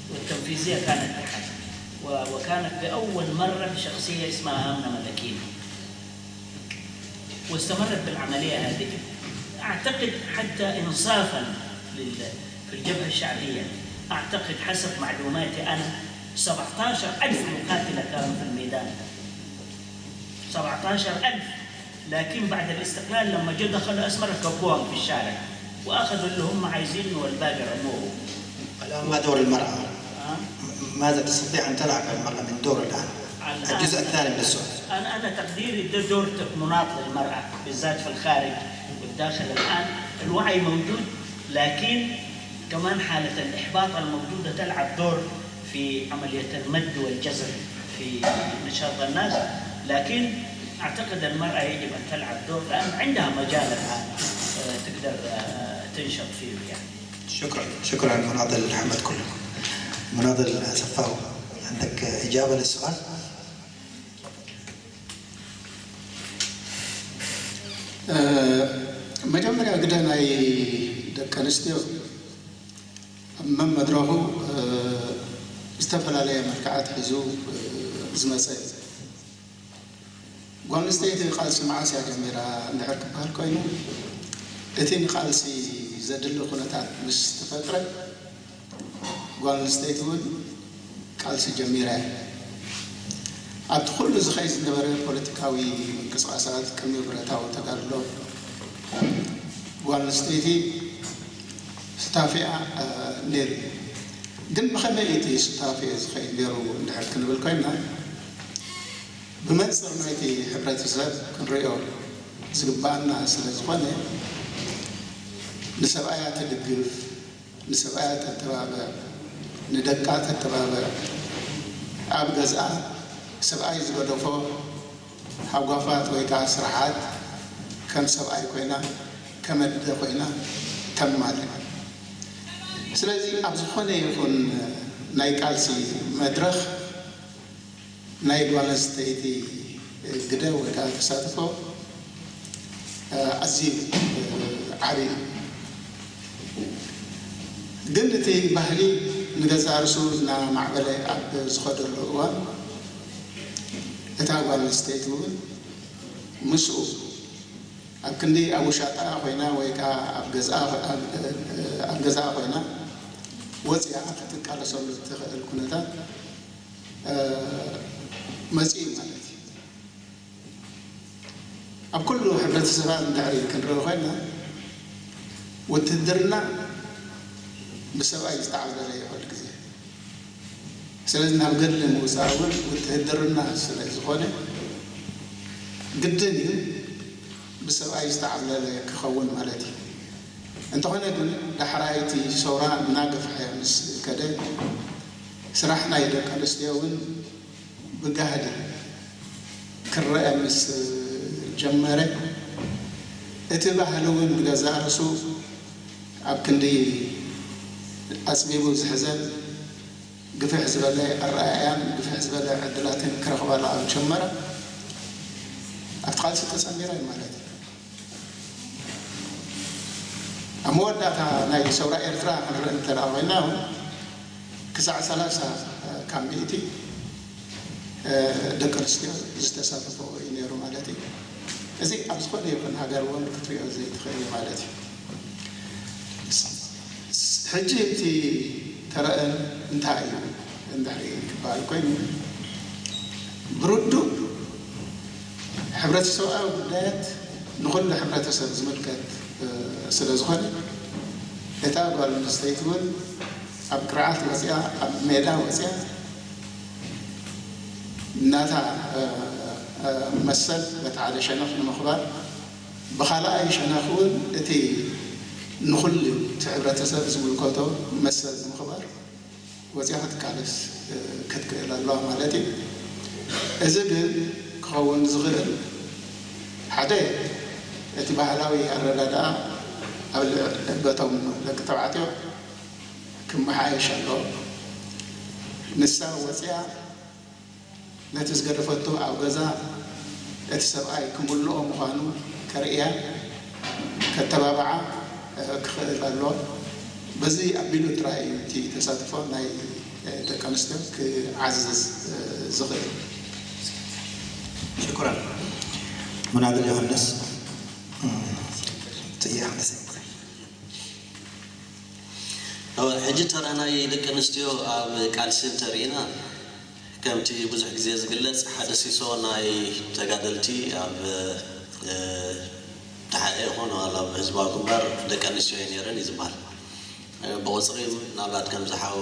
والتنفيذية كانت تحت، و- وكانت بأول مرة شخصية اسمها آمنة ملكينة، واستمرت بالعملية هذه. أعتقد حتى إنصافا لل- في الجبهة الشعبية، أعتقد حسب معلوماتي أنا سبعتاشر ألف مقاتلة كانوا في الميدان، سبعتاشر ألف. لكن بعد الاستقلال لما جو دخلوا أسمرة كبوهم في الشارع، وأخذوا اللي هم عايزينه والباقي رموه. الآن ما دور المرأة؟ آه؟ ماذا تستطيع أن تلعب المرأة من دور الآن؟ الآن الجزء الثاني من السؤال. أنا أنا تقديري ده دور مناط للمرأة، بالذات في الخارج والداخل. الآن الوعي موجود، لكن كمان حالة الإحباط الموجودة تلعب دور في عملية المد والجزر في نشاط الناس. لكن أعتقد المرأة يجب أن تلعب دور، لأن عندها مجال الآن، آه، تقدر، آه، تنشط فيه يعني. شكرا. شكرا مناضل حمد كله. مناضل سفاو، عندك إجابة للسؤال؟ መጀመርያ ግደ ናይ ደቂ ኣንስትዮ ኣብ መመድረኹ ዝተፈላለየ መልክዓት ሒዙ ዝመፀ እዩ። ጓል ኣንስተይቲ ቃልሲ መዓስ እያ ጀሚራ እንድሕር ክበሃል ኮይኑ፣ እቲ ንቃልሲ ዘድሊ ኩነታት ምስ ተፈጥረ ጓል ኣንስተይቲ እውን ቃልሲ ጀሚራ እያ። ኣብቲ ኩሉ ዝኸይድ ዝነበረ ፖለቲካዊ ምንቅስቃሳት ቅድሚ ብረታዊ ተጋድሎ ጓል ኣንስተይቲ ሱታፌኣ ነይሩ እዩ። ግን ብኸመይ እቲ ሱታፌ ዝኸይድ ነይሩ እንድሕር ክንብል ኮይና ብመንፅር ናይቲ ሕብረተሰብ ክንሪኦ ዝግባኣና ስለ ዝኾነ ንሰብኣያ ትድግፍ፣ ንሰብኣያ ተተባብዕ፣ ንደቃ ተተባብዕ፣ ኣብ ገዝኣ ሰብኣይ ዝገደፎ ሃጓፋት ወይ ከዓ ስራሓት ከም ሰብኣይ ኮይና ከም ኣደ ኮይና ተማልእ። ስለዚ ኣብ ዝኾነ ይኹን ናይ ቃልሲ መድረኽ ናይ ጓል ኣንስተይቲ ግደ ወይ ከዓ ተሳትፎ ኣዝዩ ዓብዪ እዩ። ግን እቲ ባህሊ ንገዛእ ርእሱ እናማዕበለ ኣብ ዝኸደሉ እዋን እታ ጓል ኣንስተይቲ እውን ምስኡ ኣብ ክንዲ ኣብ ውሻጣ ኮይና ወይ ከዓ ኣብ ገዝኣ ኣብ ገዝኣ ኮይና ወፂኣ ክትቃለሰሉ እትኽእል ኩነታት መፂኡ ማለት እዩ። ኣብ ኩሉ ሕብረተሰባት እንድሕሪ ክንርኢ ኮይና ውትድርና ብሰብኣይ ዝተዓብለለ እዩ ኩሉ ግዜ። ስለዚ ናብ ገድሊ ምውፃእ እውን ውትህድርና ስለ ዝኾነ ግድን እዩ ብሰብኣይ ዝተዓብለለ ክኸውን ማለት እዩ። እንተኾነ ግን ዳሕራይ እቲ ሰውራ እናገፍሐ ምስ ከደ ስራሕ ናይ ደቂ ኣንስትዮ እውን ብጋህዲ ክረአ ምስ ጀመረ እቲ ባህሊ እውን ብገዛእ ርእሱ ኣብ ክንዲ ኣፅቢቡ ዝሕዘን ግፍሕ ዝበለ ኣረኣእያን ግፍሕ ዝበለ ዕድላትን ክረኽባሉ ኣብ ጀመረ ኣብቲ ቃልሲ ተፀሚረ ማለት እዩ። ኣብ መወዳእታ ናይ ሰውራ ኤርትራ ክንርኢ እንተ ደኣ ኮይና እውን ክሳዕ ሰላሳ ካብ ሚእቲ ደቂ ኣንስትዮ ዝተሳተፈኦ እዩ ነይሩ ማለት እዩ። እዚ ኣብ ዝኾነ ይኹን ሃገር እውን ክትሪኦ ዘይትኽእል እዩ ማለት እዩ። ሕጂ እቲ ተረአን እንታይ እዩ እንድሕሪ ክበሃል ኮይኑ ብርዱእ ሕብረተሰብኣዊ ጉዳያት ንኹሉ ሕብረተሰብ ዝምልከት ስለ ዝኾነ እታ ጓል ኣንስተይቲ እውን ኣብ ቅርዓት ወፅያ ኣብ ሜዳ ወፅያ ናታ መሰል በቲ ሓደ ሸነኽ ንምኽባር ብኻልኣይ ሸነኽ እውን እቲ ንኹሉ እቲ ሕብረተሰብ ዝምልከቶ መሰል ንምኽባር ወፂኣ ክትቃለስ ክትክእል ኣለዋ ማለት እዩ። እዚ ግን ክኸውን ዝኽእል ሓደ እቲ ባህላዊ ኣረዳድኣ ኣብ ልዕሊ በቶም ደቂ ተባዕትዮ ክመሓየሽ ኣለዎ። ንሳ ወፂኣ ነቲ ዝገደፈቶ ኣብ ገዛ እቲ ሰብኣይ ክምልኦ ምዃኑ ከርእያ ከተባብዓ ክኽእል ኣለዎ። በዚ ኣቢሉ ጥራይ እዩ እቲ ተሳትፎ ናይ ደቂ ኣንስትዮ ክዓዝዝ ዝኽእል። ሽኩራን መናድል ዮሃንስ ትእያ ሓደሰ ሕጂ ተራ ናይ ደቂ ኣንስትዮ ኣብ ቃልሲ እንተርኢና ከምቲ ብዙሕ ግዜ ዝግለጽ ሓደ ሲሶ ናይ ተጋደልቲ ኣብ ተሓኤ ይኹን ኣብ ህዝባዊ ግንባር ደቂ ኣንስትዮ እየ ነይረን እዩ ዝበሃል። ብቑፅሪ ምናልባት ከምዚ ሓው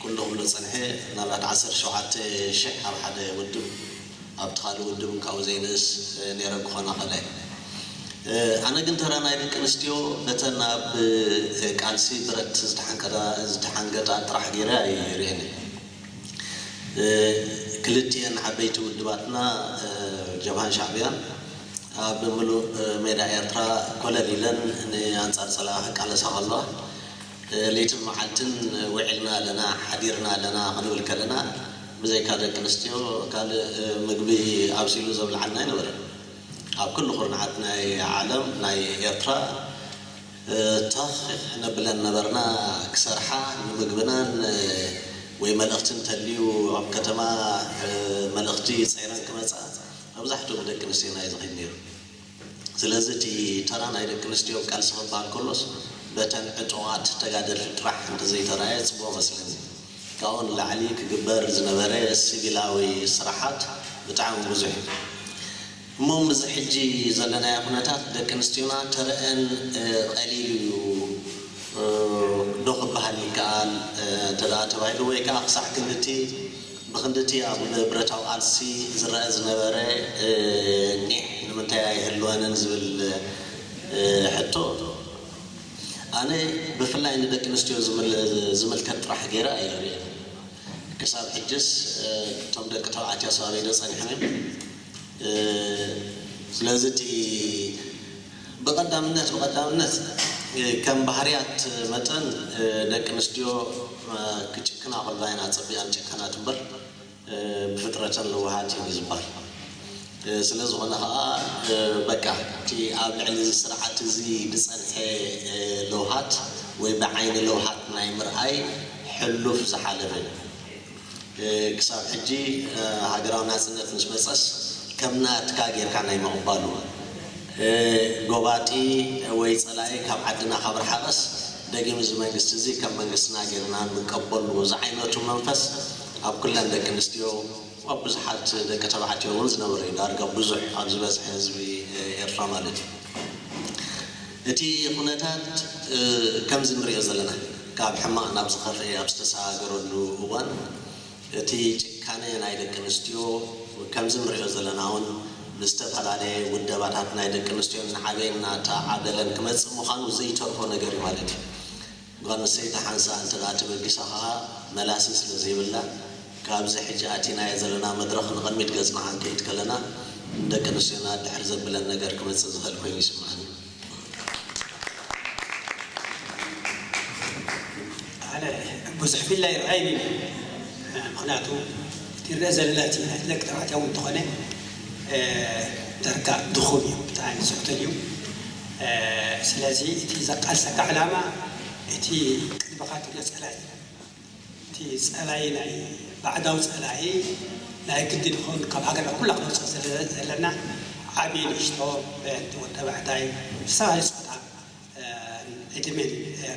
ኩሉ ክብሎ ፀንሐ ምናልባት ዓሰርተ ሸውዓተ ሽሕ ኣብ ሓደ ውድብ ኣብቲ ካልእ ውድብ ካብኡ ዘይንእስ ነይረ ክኾን ኣኽእለ። ኣነ ግን ተራ ናይ ደቂ ኣንስትዮ በተን ኣብ ቃልሲ ብረት ዝተሓንገጣ ጥራሕ ገይረ ኣይርእየን። ክልቲኤን ዓበይቲ ውድባትና ጀብሃን ሻዕብያን ኣብ ምሉእ ሜዳ ኤርትራ ኮለል ኢለን ንኣንጻር ጸላኢ ክቃለሳ ከለዋ ለይትን መዓልትን ውዒልና ኣለና ሓዲርና ኣለና ክንብል ከለና ብዘይካ ደቂ ኣንስትዮ ካልእ ምግቢ ኣብሲሉ ዘብልዓና ኣይነበረን። ኣብ ኩሉ ኩርናዓት ናይ ዓለም ናይ ኤርትራ ታኽ ነብለን ነበርና ክሰርሓ ንምግብናን ወይ መልእኽቲ እንተልዩ ኣብ ከተማ መልእኽቲ ፀይረን ክመፃ መብዛሕትኡ ብደቂ ኣንስትዮና እዩ ዝኸይድ ነይሩ። ስለዚ እቲ ተራ ናይ ደቂ ኣንስትዮ ቃልሲ ክበሃል ከሎስ በተን ዕጡቓት ተጋደልቲ ጥራሕ እንተዘይተራእየ ፅቡቕ መስለኒ። ካብኡ ንላዕሊ ክግበር ዝነበረ ሲቪላዊ ስራሓት ብጣዕሚ ብዙሕ እዩ። እሞ ምስዚ ሕጂ ዘለናዮ ኩነታት ደቂ ኣንስትዮና ተረአን ቀሊል እዩ ዶ ክበሃል ይከኣል እንተ ተባሂሉ ወይ ከዓ ክሳዕ ክንድቲ ብክንድቲ ኣብ ብረታዊ ቃልሲ ዝረአ ዝነበረ ኒሕ ንምንታይ ኣይህልወንን ዝብል ሕቶ ኣነ ብፍላይ ንደቂ ኣንስትዮ ዝምልከት ጥራሕ ገይረ ኣይርእን። ክሳብ ሕጅስ እቶም ደቂ ተባዕትዮ ሳበይ ዶ ጸኒሖም እዮም። ስለዚ እቲ ብቐዳምነት ብቐዳምነት ከም ባህርያት መጠን ደቂ ኣንስትዮ ክጭክና ከለዋ ኢና ጸቢቐን ጨካናት እምበር ብፍጥረተን ለዋሃት እዩ ዝበሃል። ስለ ዝኾነ ከዓ በቃ እቲ ኣብ ልዕሊ እዚ ስርዓት እዚ ዝፀንሐ ለውሃት ወይ ብዓይኒ ለውሃት ናይ ምርኣይ ሕሉፍ ዝሓለፈ እዩ። ክሳብ ሕጂ ሃገራዊ ናፅነት ምስ መፀስ ከም ናትካ ጌርካ ናይ ምቕባሉ ጎባጢ ወይ ፀላኢ ካብ ዓድና ካብ ረሓቐስ ደጊም እዚ መንግስቲ እዚ ከም መንግስትና ጌርና ንቀበሉ ዝዓይነቱ መንፈስ ኣብ ኩለን ደቂ ኣንስትዮ ኣብ ብዙሓት ደቂ ተባዕትዮ እውን ዝነበረ እዩ። ዳርጋ ብዙሕ ኣብ ዝበዝሐ ህዝቢ ኤርትራ ማለት እዩ። እቲ ኩነታት ከምዚ ንሪኦ ዘለና ካብ ሕማቕ ናብ ዝኸፍአ ኣብ ዝተሰጋገረሉ እዋን፣ እቲ ጭካነ ናይ ደቂ ኣንስትዮ፣ ከምዚ ንሪኦ ዘለና እውን ብዝተፈላለየ ውደባታት ናይ ደቂ ኣንስትዮ እናዓበየ እናተዓበለን ክመጽእ ምዃኑ ዘይተርፎ ነገር እዩ ማለት እዩ። ጓል ኣንስተይቲ ሓንሳእ እንተ ደኣ ተበጊሳ ኸዓ መላሲ ስለ ዘይብላ፣ ካብዚ ሕጂ ኣቲናዮ ዘለና መድረኽ ንቕድሚት ገጽና ክንከይድ ከለና፣ ንደቂ ኣንስትዮና ድሕር ዘብለን ነገር ክመጽእ ዝኽእል ኮይኑ ይስምዓኒ። ኣነ ብዙሕ ፊላ ይረኣይኒ እዩ። ምክንያቱ እቲ ንሪኦ ዘለና እቲ ናይ ደቂ ተባዕትዮ እውን እንተኾነ፣ እ፣ ዳርጋ ድኹም እዩ፣ ብጣዕሚ ዝቕተል እዩ። እ፣ ስለዚ እቲ ዘቃልሰካ ዕላማ እቲ ቅድመኻ ትሪኦ ጸላኢ፣ እቲ ጸላኢ ናይ ባዕዳዊ ጸላኢ ናይ ግዲ ድኾን ካብ ሃገርና ኩላ ክነውፅእ ዘለ-፣ ዘለና ዓብዪ ንእሽቶ፣ እ፣ ወዲ ተባዕታይ፣ ዝተፈላለዩ ጾታ፣ እ፣ ዕድመን፣ እ፣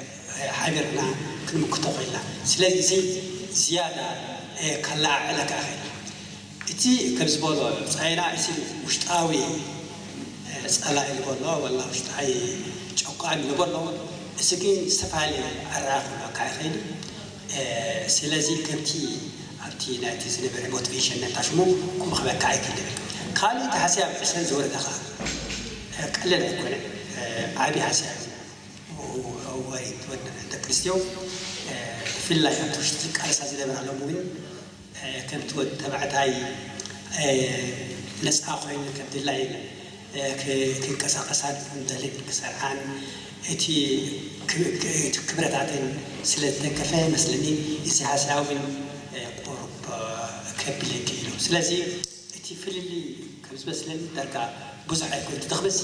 ሓቢርና ክንምክቶ ኮይና። ስለዚ እዚ ዝያዳ፣ እ፣ ከለዓዕለካ ይኽእል። እቲ ከም ዝበሎ ጸላኢና፣ እቲ ውሽጣዊ፣ እ፣ ጸላኢ ዝበሎ፣ ወላ ውሽጣዊ ጨቋኒ ዝበሎ፣ እዚ ግን ዝተፈላለየ ኣረኣእያ ክህልወካ ይኽእል። እ፣ ስለዚ ከምቲ ኣብቲ ናይቲ ዝነበረ ሞቲቬሽን ነታ ሽሙ ክምኽበካ ኣይክእልን። ካልእ እቲ ሃስያ ብዕሰን ዝወረደ ኸዓ፣ እ፣ ቀለል ኣይኮነን። እ፣ ዓብዪ ሃስያ እዩ። ወ-፣ ወ-፣ ወ-፣ ደቂ ኣንስትዮ፣ እ፣ ብፍላይ ኣብቲ ውሽጢ ዝቃለሳ ዝነበራ ሎሚ እውን፣ እ፣ ከምቲ ወዲ ተባዕታይ፣ እ፣ ነፃ ኮይኑ ከም ድላዩ፣ እ፣ ክ-፣ ክንቀሳቐሳን ከም ደልየን ክሰርሓን እቲ ክ-፣ ክ-፣ እቲ ክብረታተን ስለ ዝተንከፈ መስለኒ እዚ ሃስያ እውን፣ እ፣ ቁሩብ፣ እ፣ ከብለኪ ኢሉ። ስለዚ እቲ ፍልልይ ከም ዝመስለኒ ዳርጋ ብዙሕ ኣይኮን፣ እቲ ድኽመትሲ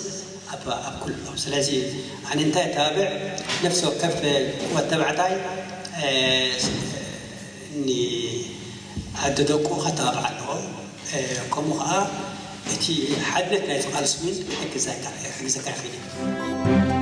ኣብ፣ ኣብ ኩሉ ኣሎ። ስለዚ ኣነ እንታይ ኣተባብዕ፣ ነፍሲ ወከፍ ወተባዕታይ፣ እ፣ ስ-፣ ኒ-፣ ኣደ ደቁ ከተባብዕ ኣለዎ። እ፣ ከምኡ ኸዓ እቲ ሓድነት ናይ ዝቃልሱ እውን ክሕግዘካ፣ ክሕግዘካ ይኽእል እዩ።